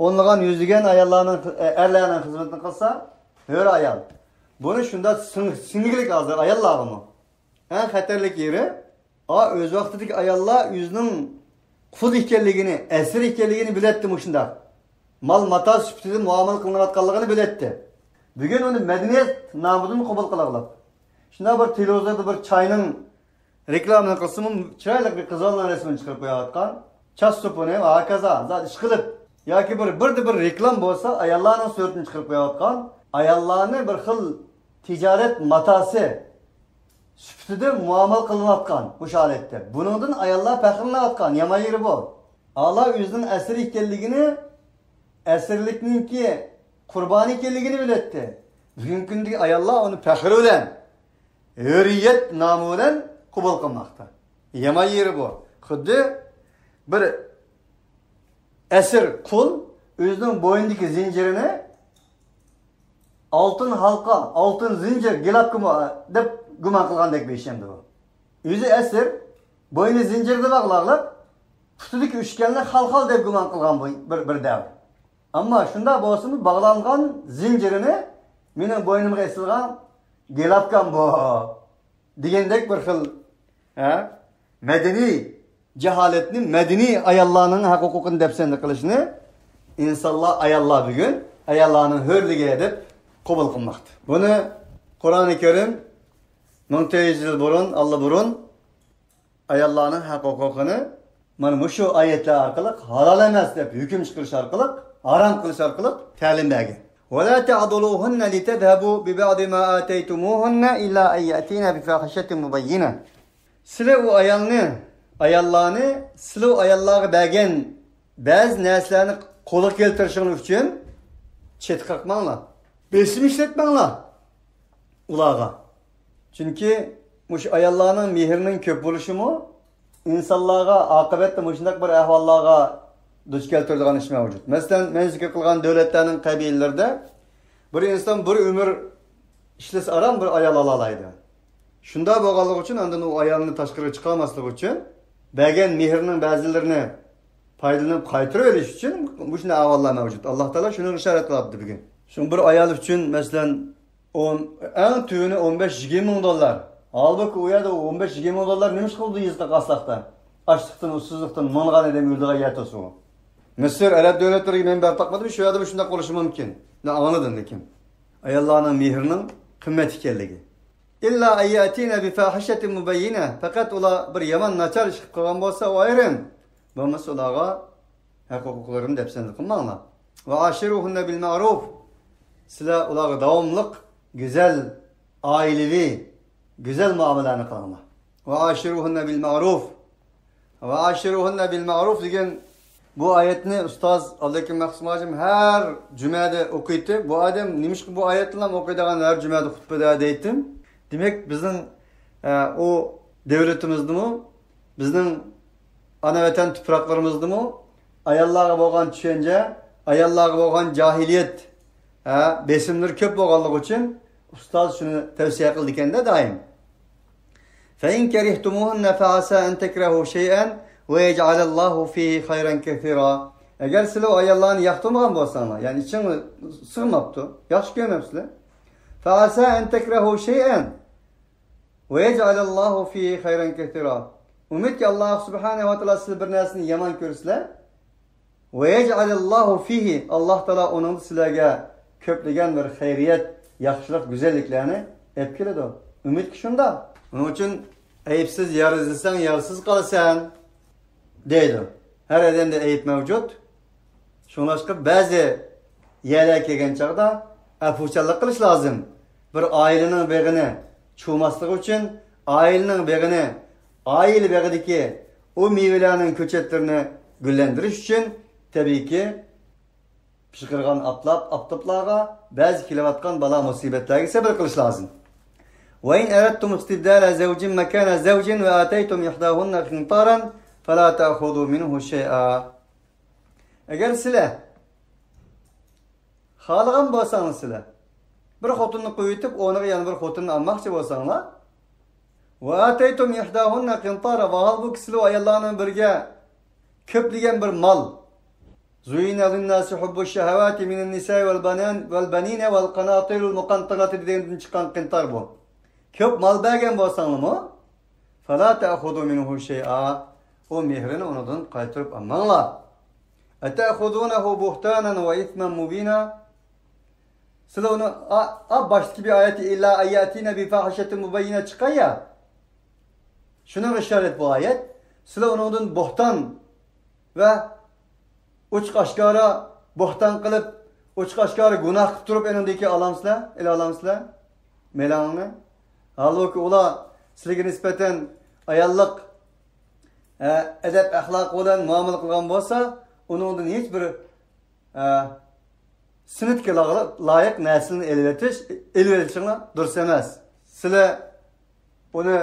ئونلىغان، يۈزلىگەن ئاياللارنىڭ، ئەرلەرنىڭ خىزمىتىنى قىلسا، ھۆر ئايال. بۇنى شۇنداق سىڭ-، سىڭگۈلۈك ھازىر ئاياللارغىمۇ. ئەڭ خەتەرلىك يېرى، ئا، ئۆز ۋاقتىدىكى ئاياللار ئۆزىنىڭ قۇل ئىكەنلىكىنى، ئەسىر ئىكەنلىكىنى بىلەتتى مۇشۇنداق. مال ماتا سۈپىتىدە مۇئامىلە قىلىنىۋاتقانلىقىنى بىلەتتى. بۈگۈن ئۇنى مەدەنىيەت نامىدىن قوبۇل قىلغلىق. شۇنداق بىر تېلېۋىزوردا بىر چاينىڭ رېكلامىنى قىلسىمۇ، چىرايلىق بىر قىز بالىنىڭ رەسىمىنى چىقىرىپ قويۇۋاتقان. چاچ سوپۇنى ۋە ھاكازا زادى ئىشقىلىپ. ياكى بىر، بىردە بىر رېكلام بولسا، ئاياللارنىڭ سۈرىتىنى چىقىرىپ قويۇۋاتقان. ئاياللارنى بىر خىل تىجارەت ماتاسى سۈپىتىدە مۇئامىلە قىلىنىۋاتقان مۇشۇ ھالەتتە. بۇنىڭدىن ئاياللار پەخىرلىنىۋاتقان، يامان يېرى بۇ. ئالا ئۆزىنىڭ ئەسىرى ئىكەنلىكىنى، ئەسىرلىكنىڭكى قۇربانى ئىكەنلىكىنى بىلەتتى. بۈگۈنكى كۈندىكى ئاياللار ئۇنى پەخىر بىلەن، ھۆرىيەت نامى بىلەن قوبۇل قىلماقتا. يامان يېرى بۇ. خۇددى بىر ئەسىر قۇل ئۆزىنىڭ بوينىدىكى زىنجىرىنى ئالتۇن ھالقا، ئالتۇن زىنجىر، گىلاپكىمۇ دەپ گۇمان قىلغاندەك بىر ئىش ئەمدى بۇ. ئۆزى ئەسىر، بوينى زىنجىردا باغلاغلىق، پۇتىدىكى ئۈچكەلنى خالخال دەپ گۇمان قىلغان بۇ بىر، بىر دەۋر. ئەمما شۇنداق بولسىمۇ، باغلانغان زىنجىرىنى مېنىڭ بوينۇمغا ئېسىلغان گىلاپكام بۇ دېگەندەك بىر خىل، ھە، مەدەنىي جاھالەتنى، مەدەنىي ئاياللارنىڭ ھەق ھوقۇقىنى دەپسەندە قىلىشنى ئىنسانلار، ئاياللار بۈگۈن ئاياللارنىڭ ھۆرلۈكى دەپ قوبۇل قىلماقتا. بۇنى قۇرئانى كەرىم مىڭ تۆت يۈز يىل بۇرۇن، ئاللىبۇرۇن ئاياللارنىڭ ھەق ھوقۇقىنى مانا مۇشۇ ئايەتلەر ئارقىلىق ھالال ئەمەس دەپ ھۆكۈم چىقىرىش ئارقىلىق، ھارام قىلىش ئارقىلىق تەلىم بەرگەن. ولا تعضلوهن لتذهبوا ببعض ما آتيتموهن إلا أن يأتين بفاحشة مبينة. سىلى ئۇ ئايالنى، ئاياللارنى، سىلى ئۇ ئاياللارغا بەرگەن بەزى نەرسىلەرنى قولغا كەلتۈرۈشۈڭلار ئۈچۈن چېتى قاقماڭلار. بېسىم ئىشلەتمەڭلار ئۇلارغا. چۈنكى مۇشۇ ئاياللارنىڭ مېھرىنىڭ كۆپ بولۇشىمۇ ئىنسانلارغا ئاقىۋەتتە مۇشۇنداق بىر ئەھۋاللارغا دۇچ كەلتۈرىدىغان ئىش مەۋجۇت. مەسىلەن، مەن زىكىر قىلغان دۆلەتلەرنىڭ قەبىلىلىرىدە بىر ئىنسان بىر ئۆمۈر ئىشلىسە ئاران بىر ئايال ئالالايدۇ. شۇنداق بولغانلىقى ئۈچۈن ئاندىن ئۇ ئايالنى تاشقىرىغا چىقارماسلىقى ئۈچۈن بەرگەن مېھرىنىڭ بەزىلىرىنى پايدىلىنىپ قايتۇرۇۋېلىش ئۈچۈن مۇشۇنداق ئەھۋاللار مەۋجۇت. ئاللا تائالا شۇنىڭغا ئىشارەت قىلىۋاتىدۇ بۈگۈن. شۇڭا بىر ئايال ئۈچۈن، مەسىلەن، ئون، ئەڭ تۆۋىنى ئون بەش يىگىرمە مىڭ دوللار. ھالبۇكى، ئۇ يەردە ئۇ ئون بەش يىگىرمە مىڭ دوللار نېمە ئىش قىلىدۇ يېزىدا، قاسلاقتا؟ ئاچلىقتىن، ئۇسسۇزلۇقتىن ماڭغان ئادەم ئۆلىدىغان يەر توسۇ. مىسىر، ئەرەب دۆلەتلىرىگە مەن بېرىپ باقمىدىم، شۇ يەردىمۇ شۇنداق بولۇشى مۇمكىن. مەن ئاڭلىدىم، لېكىن ئاياللارنىڭ مېھرىنىڭ قىممەت ئىكەنلىكى. إلا أن يأتين بفاحشة مبينة. پەقەت ئۇلار بىر يامان، ناچار ئىش قىلىپ قىلغان بولسا، ئۇ ئايرىم. بولمىسا ئۇلارغا ھەق ھوقۇقلىرىنى دەپسەندە قىلماڭلار. وعاشروهن بالمعروف. سىلەر ئۇلارغا داۋاملىق گۈزەل، ئائىلىۋى، گۈزەل مۇئامىلەنى قىلىڭلار. وعاشروهن بالمعروف. وعاشروهن بالمعروف دېگەن بۇ ئايەتنى ئۇستاز ئابدۇلھەكىم مەخسۇم ھاجىم ھەر جۈمەدە ئوقۇيتتى. بۇ ئادەم نېمىشقا بۇ ئايەتنىلا ئوقۇيدىغان ھەر جۈمەدە خۇتبىدە دەيتتىم. دېمەك، بىزنىڭ، ئە، ئۇ دۆلىتىمىزدىمۇ، بىزنىڭ ئانا ۋەتەن تۇپراقلىرىمىزدىمۇ ئاياللارغا بولغان چۈشەنچە، ئاياللارغا بولغان جاھىلىيەت، ھە، بېسىملىرى كۆپ بولغانلىقى ئۈچۈن ئۇستاز شۇنى تەۋسىيە قىلىدىكەن-دە دائىم. فَإِنْ كَرِهْتُمُوهُنَّ فَعَسَىٰ أَنْ تَكْرَهُوا شَيْئًا وَيَجْعَلَ اللَّهُ فِيهِ خَيْرًا كَثِيرًا. ئەگەر سىلەر ئۇ ئاياللارنى ياقتۇرمىغان بولساڭلار، يەنى ئىچىڭلار سىغماپتۇ، ياخشى كۆرمەپسىلەر. فَعَسَىٰ أَنْ تَكْرَهُوا شَيْئًا وَيَجْعَلَ اللَّهُ فِيهِ خَيْرًا كَثِيرًا. ئۈمىدكى، ئاللاھ سۇبھانەھۇ ۋە تائالا سىلەر بىر نەرسىنى يامان كۆرسىلەر، وَيَجْعَلَ اللَّهُ فِيهِ، ئاللاھ تائالا ئۇنىڭدا سىلەرگە كۆپلىگەن بىر خەيرىيەت، ياخشىلىق، گۈزەللىكلەرنى ئېلىپ كېلىدۇ. ئۈمىدكى شۇنداق. ئۇنىڭ ئۈچۈن ئەيىبسىز يار ئىزدىسەڭ، يارسىز قالىسەن، دەيدۇ. ھەر ئادەمدە ئەيىب مەۋجۇت. شۇڭلاشقا بەزى يەرلەرگە كەلگەن چاغدا ئەپۇچانلىق قىلىش لازىم. بىر ئائىلىنىڭ بېغىنى چۇۋماسلىقى ئۈچۈن، ئائىلىنىڭ بېغىنى، ئائىلە بېغىدىكى ئۇ مېۋىلەرنىڭ كۆچەتلىرىنى گۈللەندۈرۈش ئۈچۈن، تەبىئىيكى، پىشقىرغان ئاپتاپ، ئاپتاپلارغا، بەزى كېلىۋاتقان بالا مۇسىبەتلەرگە سەۋر قىلىش لازىم. وَإِنْ أَرَدْتُمُ اسْتِبْدَالَ زَوْجٍ مَكَانَ زَوْجٍ وَآتَيْتُمْ إِحْدَاهُنَّ قِنْطَارًا فَلَا تَأْخُذُوا مِنْهُ شَيْئًا. ئەگەر سىلەر خالىغان بولساڭلار سىلەر، بىر خوتۇننى قويۇۋېتىپ، ئورنىغا يەنە بىر خوتۇننى ئالماقچى بولساڭلار، وَآتَيْتُمْ إِحْدَاهُنَّ قِنْطَارًا، ۋاھالبۇكى سىلەر ئاياللارنىڭ بىرىگە كۆپلىگەن بىر مال، زُيِّنَ لِلنَّاسِ حُبُّ الشَّهَوَاتِ مِنَ النِّسَاءِ وَالْبَنِينَ وَالْقَنَاطِيرِ الْمُقَنْطَرَةِ دېگەندىن چىققان قىنتار بۇ. كۆپ مال بەرگەن بولساڭلارمۇ، فَلَا تَأْخُذُوا مِنْهُ شَيْئًا، ئۇ مېھرىنى ئۇنىڭدىن قايتۇرۇپ ئالماڭلار. أَتَأْخُذُونَهُ بُهْتَانًا وَإِثْمًا مُبِينًا. سىلەر ئۇنى، ئا، ئا، باشتىكى بىر ئايەتتە إِلَّا أَنْ يَأْتِينَ بِفَاحِشَةٍ مُبَيِّنَةٍ چىققان يا. شۇنىڭغا ئىشارەت بۇ ئايەت. سىلەر ئۇنىڭدىن بوھتان ۋە ئوچۇق ئاشكارا بوھتان قىلىپ، ئوچۇق ئاشكارا گۇناھ قىلىپ تۇرۇپ، ئېنىڭدىكى ئالامسىلەر، ئېلىۋالامسىلەر مېلىڭنى. ھالبۇكى، ئۇلار سىلەرگە نىسبەتەن ئاياللىق، ئە، ئەدەپ-ئەخلاقى بىلەن مۇئامىلە قىلغان بولسا، ئۇنىڭدىن ھېچ بىر، ئە، سۈننەتكە لايىق نەرسىلەرنى ئېلىۋېتىش، ئېلىۋېلىشىڭلار دۇرۇس ئەمەس. سىلەر ئۇنى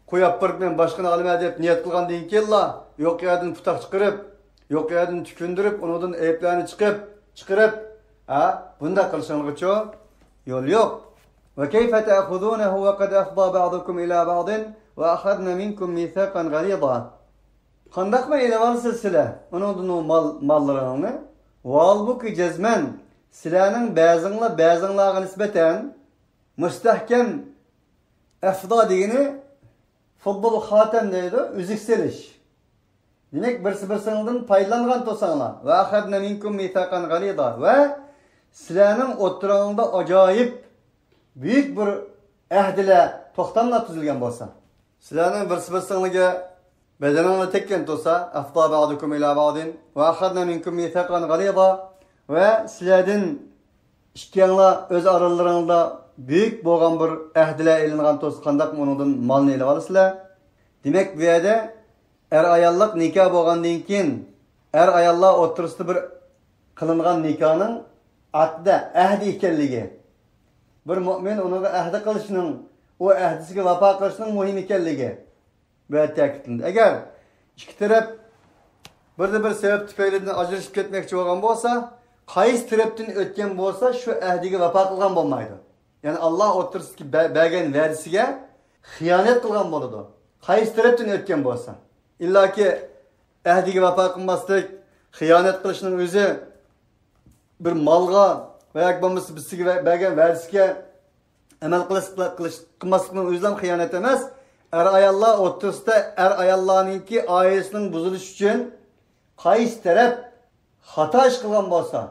قويۇپ بېرىپ، مەن باشقىنى ئالىمەن دەپ نىيەت قىلغاندىن كېيىنلا، يوق يەردىن پۇتاق چىقىرىپ، يوق يەردىن تۈكۈندۈرۈپ، ئۇنىڭدىن ئەيىبلەرنى چىقىپ، چىقىرىپ، ھە، بۇنداق قىلىشىڭلارغىچۇ يول يوق. وَكَيْفَ تَأْخُذُونَهُ وَقَدْ أَفْضَىٰ بَعْضُكُمْ إِلَىٰ بَعْضٍ وَأَخَذْنَ مِنْكُمْ مِيثَاقًا غَلِيظًا. قانداقمۇ ئېلىۋالىسىز سىلەر ئۇنىڭدىن ئۇ مال، ماللىرىڭنى؟ ۋاھالبۇكى، جەزمەن سىلەرنىڭ بەزىڭلار بەزىڭلارغا نىسبەتەن مۇستەھكەم، ئەفضا دېگىنى فۇضۇل خاتەم دەيدۇ، ئۈزۈك سېلىش. دېمەك، بىرسى بىرسىڭدىن پايدىلانغان تۇرساڭلار، وَأَخَذْنَ مِنْكُمْ مِيثَاقًا غَلِيظًا، ۋە سىلەرنىڭ ئوتتۇراڭلاردا ئاجايىپ بۈيۈك بىر ئەھدىلەر، توختاملار تۈزۈلگەن بولسا، سىلەرنىڭ بىرسى بىرسىڭلارگە بەدىنىڭلار تەگكەن تۇرسا، أَفْضَىٰ بَعْضُكُمْ إِلَىٰ بَعْضٍ وَأَخَذْنَ مِنْكُمْ مِيثَاقًا غَلِيظًا، ۋە سىلەردىن ئىككىڭلار ئۆز ئارىلىرىڭلاردا بۈيۈك بولغان بىر ئەھدىلەر ئېلىنغان تۇرسا، قانداقمۇ ئۇنىڭدىن مالنى ئېلىۋالىسىلەر؟ دېمەك، بۇ يەردە ئەر-ئاياللىق نىكاھ بولغاندىن كېيىن، ئەر-ئاياللار ئوتتۇرىسىدا بىر قىلىنغان نىكاھنىڭ ئەقدى، ئەھدى ئىكەنلىكى، بىر مۆمىن ئۇنىڭغا ئەھدى قىلىشنىڭ، ئۇ ئەھدىسىگە ۋاپا قىلىشنىڭ مۇھىم ئىكەنلىكى بۇ يەردە تەكىتلىنىدۇ. ئەگەر ئىككى تەرەپ بىردە بىر سەۋەب تۈپەيلىدىن ئاجرىشىپ كەتمەكچى بولغان بولسا، قايسى تەرەپتىن ئۆتكەن بولسا، شۇ ئەھدىگە ۋاپا قىلغان بولمايدۇ. يەنى ئاللا ئوتتۇرىسىدىكى بە-، بەرگەن ۋەدىسىگە خىيانەت قىلغان بولىدۇ، قايسى تەرەپتىن ئۆتكەن بولسا. ئىللاكى ئەھدىگە ۋاپا قىلماسلىق، خىيانەت قىلىشنىڭ ئۆزى بىر مالغا ۋە ياكى بولمىسا بىرسىگە بەرگەن ۋەدىسىگە ئەمەل قىلىش، قىلىش، قىلماسلىقنىڭ ئۆزىلا خىيانەت ئەمەس. ئەر-ئاياللار ئوتتۇرىسىدا ئەر-ئاياللارنىڭكى ئائىلىسىنىڭ بۇزۇلۇشى ئۈچۈن قايسى تەرەپ خاتا ئىش قىلغان بولسا،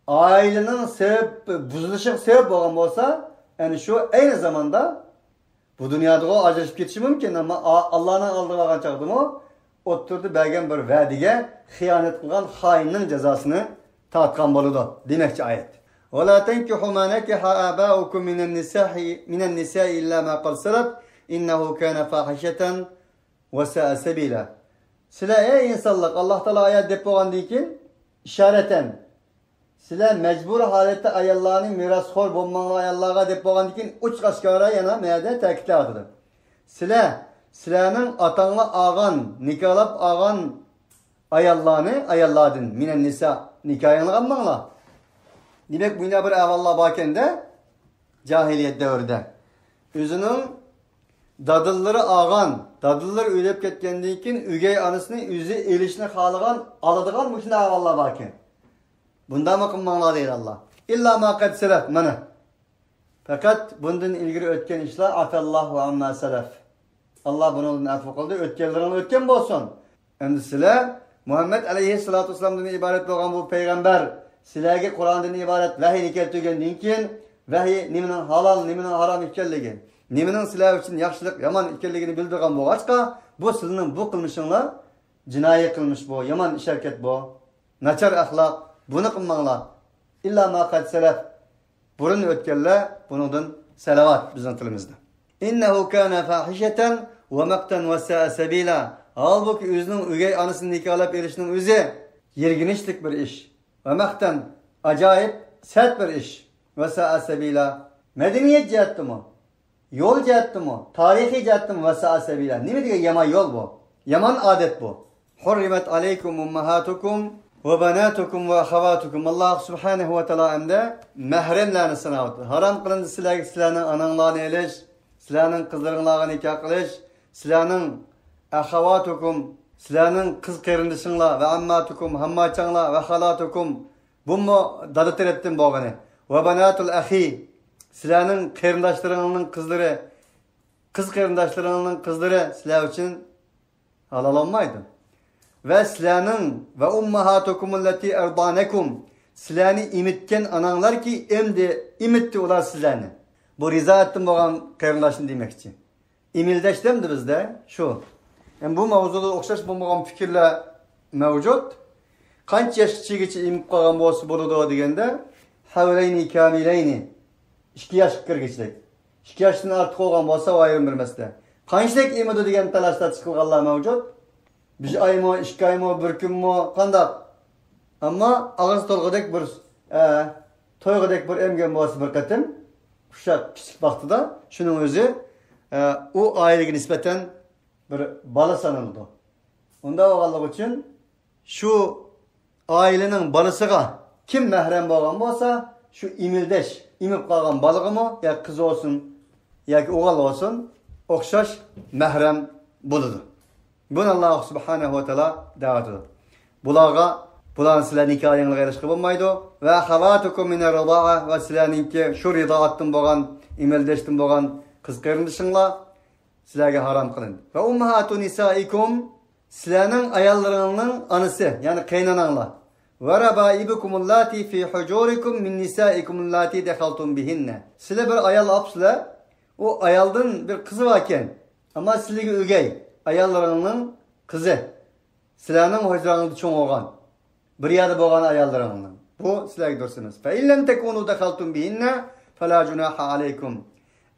ئائىلىنىڭ سەۋەب، بۇزۇلۇشىغا سەۋەب بولغان بولسا، ئەنە شۇ ئەينى زاماندا بۇ دۇنيادىغۇ ئاجرىشىپ كېتىشى مۇمكىن، ئەمما ئا-، ئاللانىڭ ئالدىغا بارغان چاغدىمۇ ئوتتۇرىدا بەرگەن بىر ۋەدىگە خىيانەت قىلغان خائىننىڭ جازاسىنى تارتقان بولىدۇ دېمەكچى ئايەت. وَلَا تَنْكِحُوا مَا نَكَحَ آبَاؤُكُمْ مِنَ النِّسَاءِ، مِنَ النِّسَاءِ إِلَّا مَا قَدْ سَلَفَ إِنَّهُ كَانَ فَاحِشَةً وَسَاءَ سَبِيلًا. سىلەر، ئەي ئىنسانلار، ئاللا تائالا ئايەت دەپ بولغاندىن كېيىن ئىشارەتەن، سىلەر مەجبۇرىي ھالەتتە ئاياللارنى مىراسخور بولماڭلار ئاياللارغا دەپ بولغاندىن كېيىن ئوچۇق ئاشكارا يەنە مەدە تەكىتلەۋاتىدۇ. سىلەر، سىلەرنىڭ ئاتاڭلار ئالغان، نىكاھلاپ ئالغان ئاياللارنى ئاياللاردىن، مىنەن نىسا، نىكاھىڭلارنى ئالماڭلار. دېمەك، مۇنداق بىر ئەھۋاللار باركەن-دە، جاھىلىيەت دەۋرىدە. ئۆزىنىڭ دادىلىرى ئالغان، دادىلىرى ئۆلۈپ كەتكەندىن كېيىن ئۆگەي ئانىسىنى ئۆزى ئېلىشنى خالىغان، ئالىدىغان مۇشۇنداق ئەھۋاللار باركەن. بۇنداقمۇ قىلماڭلار دەيدۇ ئاللا. ئىللا ما قەد سەلەف، مانا. پەقەت بۇندىن ئىلگىرى ئۆتكەن ئىشلار، ئەفەللاھۇ ئەمما سەلەف. ئاللا بۇنىڭدىن ئەپۇ قىلدى، ئۆتكەنلىرىڭلار ئۆتكەن بولسۇن. ئەمدى سىلەر مۇھەممەد ئەلەيھىسسالاتۇ ۋەسسالامدىن ئىبارەت بولغان بۇ پەيغەمبەر سىلەرگە قۇرئاندىن ئىبارەت ۋەھىينى كەلتۈرگەندىن كېيىن، ۋەھىي نېمىنىڭ ھالال، نېمىنىڭ ھارام ئىكەنلىكى، نېمىنىڭ سىلەر ئۈچۈن ياخشىلىق، يامان ئىكەنلىكىنى بىلدۈرگەن بولغاچقا، بۇ سىلىنىڭ بۇ قىلمىشىڭلار جىنايى قىلمىش بۇ، يامان ئىش ھەرىكەت بۇ، ناچار ئەخلاق، بۇنى قىلماڭلار. ئىللا ما قەد سەلەف، بۇرۇن ئۆتكەنلەر بۇنىڭدىن سەلەۋات بىزنىڭ تىلىمىزدا. ئىننەھۇ كانە فاھىشەتەن ۋە مەقتەن ۋە سائە سەبىلا. ھالبۇكى، ئۆزىنىڭ ئۆگەي ئانىسىنى نىكاھلاپ ئېلىشنىڭ ئۆزى يىرگىنچلىك بىر ئىش. ۋە مەقتەن، ئاجايىپ سەت بىر ئىش. ۋە سائە سەبىلا، مەدەنىيەت جەھەتتىمۇ، يول جەھەتتىمۇ، تارىخىي جەھەتتىمۇ، ۋە سائە سەبىلا، نېمە دېگەن يامان يول بۇ؟ يامان ئادەت بۇ. حرمت عليكم أمهاتكم وبناتكم وأخواتكم. ئاللا سۇبھانەھۇ ۋە تائالا ئەمدى مەھرەملەرنى ساناۋاتىدۇ. ھارام قىلىندى سىلەرگە سىلەرنىڭ ئاناڭلارنى ئېلىش، سىلەرنىڭ قىزلىرىڭلارغا نىكاھ قىلىش، سىلەرنىڭ ئەخەۋاتۇكۇم، سىلەرنىڭ قىز قېرىندىشىڭلار، ۋە ئەمماتۇكۇم، ھامماچاڭلار، ۋە خالاتۇكۇم، بۇمۇ دادا تەرەپتىن بولغىنى، ۋە باناتۇل ئەخى، سىلەرنىڭ قېرىنداشلىرىڭنىڭ قىزلىرى، قىز قېرىنداشلىرىڭنىڭ قىزلىرى سىلەر ئۈچۈن ھالال بولمايدۇ. ۋە سىلەرنىڭ، ۋە ئۇمماھاتۇكۇمۇللەتى ئەرضانەكۇم، سىلەرنى ئېمىتكەن ئاناڭلاركى ئەمدى ئېمىتتى ئۇلار سىلەرنى. بۇ رىزائەتتىن بولغان قېرىنداشنى دېمەكچى. ئېمىلدەش دەمدى بىزدە شۇ. يەنى بۇ ماۋزۇدا ئوخشاش بولمىغان پىكىرلەر مەۋجۇت. قانچە ياشقىچىگىچە ئېمىپ قالغان بولسا بولىدۇ دېگەندە، ھەۋلەينى كامىلەينى، ئىككى ياشقا كىرگۈچىلىك. ئىككى ياشتىن ئارتۇق بولغان بولسا، ئۇ ئايرىم بىر مەسىلە. قانچىلىك ئېمىدۇ دېگەن تالاش-تارتىش قىلغانلار مەۋجۇت. بىر ئايمۇ، ئىككى ئايمۇ، بىر كۈنمۇ، قانداق؟ ئەمما ئاغزى تولغۇدەك بىر، ئە، تويغۇدەك بىر ئەمگەن بولسا بىر قېتىم، ئۇششاق كىچىك ۋاقتىدا، شۇنىڭ ئۆزى، ئە، ئۇ ئائىلىگە نىسبەتەن بىر بالا سانىلىدۇ. ئۇنداق بولغانلىقى ئۈچۈن شۇ ئائىلىنىڭ بالىسىغا كىم مەھرەم بولغان بولسا، شۇ ئېمىلدەش، ئېمىپ قالغان بالىغىمۇ، يا قىز بولسۇن ياكى ئوغۇل بولسۇن، ئوخشاش مەھرەم بولىدۇ. بۇنى ئاللا سۇبھانەھۇ ۋە تائالا دەۋاتىدۇ. بۇلارغا، بۇلارنى سىلەر نىكاھىڭلارغا ئېلىشقا بولمايدۇ. ۋە ئەخەۋاتۇكۇم مىنەر رىضائە، ۋە سىلەرنىڭكى شۇ رىضائەتتىن بولغان، ئېمىلدەشتىن بولغان قىز قېرىندىشىڭلار سىلەرگە ھارام قىلىندى. ۋە ئۇمماھاتۇ نىسائىكۇم، سىلەرنىڭ ئاياللىرىڭنىڭ ئانىسى، يەنى قېيىنئاناڭلار. ۋە رەبائىبۇكۇمۇللاتى فى ھۇجۇرىكۇم مىن نىسائىكۇمۇللاتى دەخەلتۇم بىھىننە. سىلەر بىر ئايال ئاپسىلەر، ئۇ ئايالدىن بىر قىزى باركەن، ئەمما سىلىگە ئۆگەي، ئاياللىرىڭنىڭ قىزى. سىلەرنىڭ ھۇجراڭلاردا چوڭ بولغان، بىر يەردە بولغان ئاياللىرىڭنىڭ. بۇ سىلەرگە دۇرۇس ئەمەس. فە ئىن لەم تەكۇنۇ دەخەلتۇم بىھىننە فەلا جۇناھە ئەلەيكۇم.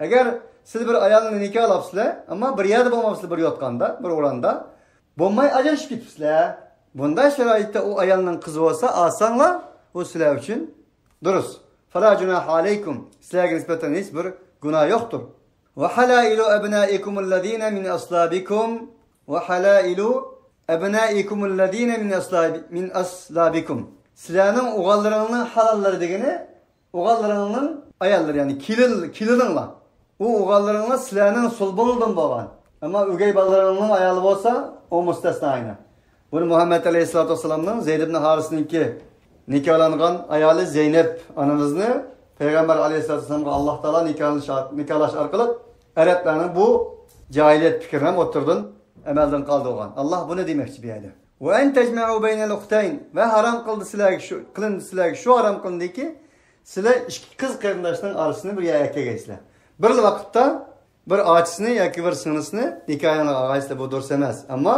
ئەگەر سىز بىر ئايالنى نىكاھلاپسىلەر، ئەمما بىر يەردە بولماپسىلەر، بىر يوتقاندا، بىر ئوراندا، بولماي ئاجرىشىپ كېتىپسىلەر. بۇنداق شارائىتتا ئۇ ئايالنىڭ قىزى بولسا ئالساڭلار، ئۇ سىلەر ئۈچۈن دۇرۇس. فەلا جۇناھە ئەلەيكۇم. سىلەرگە نىسبەتەن ھېچ بىر گۇناھ يوقتۇر. ۋە ھەلەئىلۇ ئەبنائىكۇمۇللەزىنە مىن ئەسلابىكۇم. ۋە ھەلەئىلۇ ئەبنائىكۇمۇللەزىنە مىن ئەسلابى-، مىن ئەسلابىكۇم. سىلەرنىڭ ئوغۇللىرىڭنىڭ ھالاللىرى دېگىنى، ئوغۇللىرىڭنىڭ ئاياللىرى، يەنى كېلىن، كېلىنىڭلار. ئۇ ئوغۇللىرىڭلار سىلەرنىڭ سۇلبۇڭلاردىن بولغان. ئەمما ئۆگەي بالىلىرىڭنىڭ ئايالى بولسا، ئۇ مۇستەسنا ئەينەن. بۇنى مۇھەممەد ئەلەيھىسسالاتۇ ۋەسسالامنىڭ زەيد ئىبن ھارىسنىڭكى نىكاھلانغان ئايالى زەينەپ ئانىمىزنى پەيغەمبەر ئەلەيھىسسالاتۇ ۋەسسالامغا ئاللا تائالا نىكاھلاش، نىكاھلاش ئارقىلىق ئەرەبلەرنىڭ بۇ جاھىلىيەت پىكرىنى ھەم ئوتتۇرىدىن، ئەمەلدىن قالدۇرغان. ئاللا بۇنى دېمەكچى بۇ يەردە. ۋە ئەن تەجمەئۇ بەينەل ئۇختەين. ۋە ھارام قىلدى سىلەرگە شۇ، قىلىندى سىلەرگە شۇ ھارام قىلىندىكى، سىلەر ئىككى قىز قېرىنداشنىڭ ئارىسىنى بىر يەرگە ئەكەلگەيسىلەر. بىر ۋاقىتتا بىر ئاچىسىنى ياكى بىر سىڭلىسىنى نىكاھىڭلارغا ئالغايسىلەر، بۇ دۇرۇس ئەمەس. ئەمما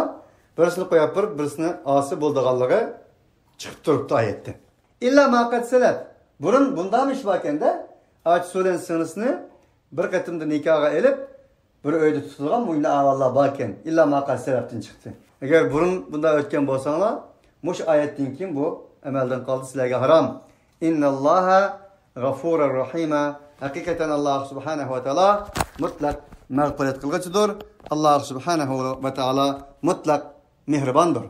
بىرسىنى قويۇپ بېرىپ، بىرسىنى ئالسا بولىدىغانلىقى چىقىپ تۇرۇپتۇ ئايەتتە. ئىللا ما قەد سەلەف. بۇرۇن بۇنداقمۇ ئىش باركەن-دە، ئاچىسى بىلەن سىڭلىسىنى بىر قېتىمدا نىكاھقا ئېلىپ، بىر ئۆيدە تۇتىدىغان مۇنداق ئەھۋاللار باركەن. ئىللا ما قەد سەلەفتىن چىقتى. ئەگەر بۇرۇن بۇنداق ئۆتكەن بولساڭلار، مۇشۇ ئايەتتىن كېيىن بۇ ئەمەلدىن قالدى، سىلەرگە ھارام. ئىننەللاھە غەفۇرۇر رەھىمە. ھەقىقەتەن ئاللا سۇبھانەھۇ ۋە تائالا مۇتلەق مەغپىرەت قىلغۇچىدۇر. ئاللا سۇبھانەھۇ ۋە تائالا مۇتلەق مېھرىباندۇر.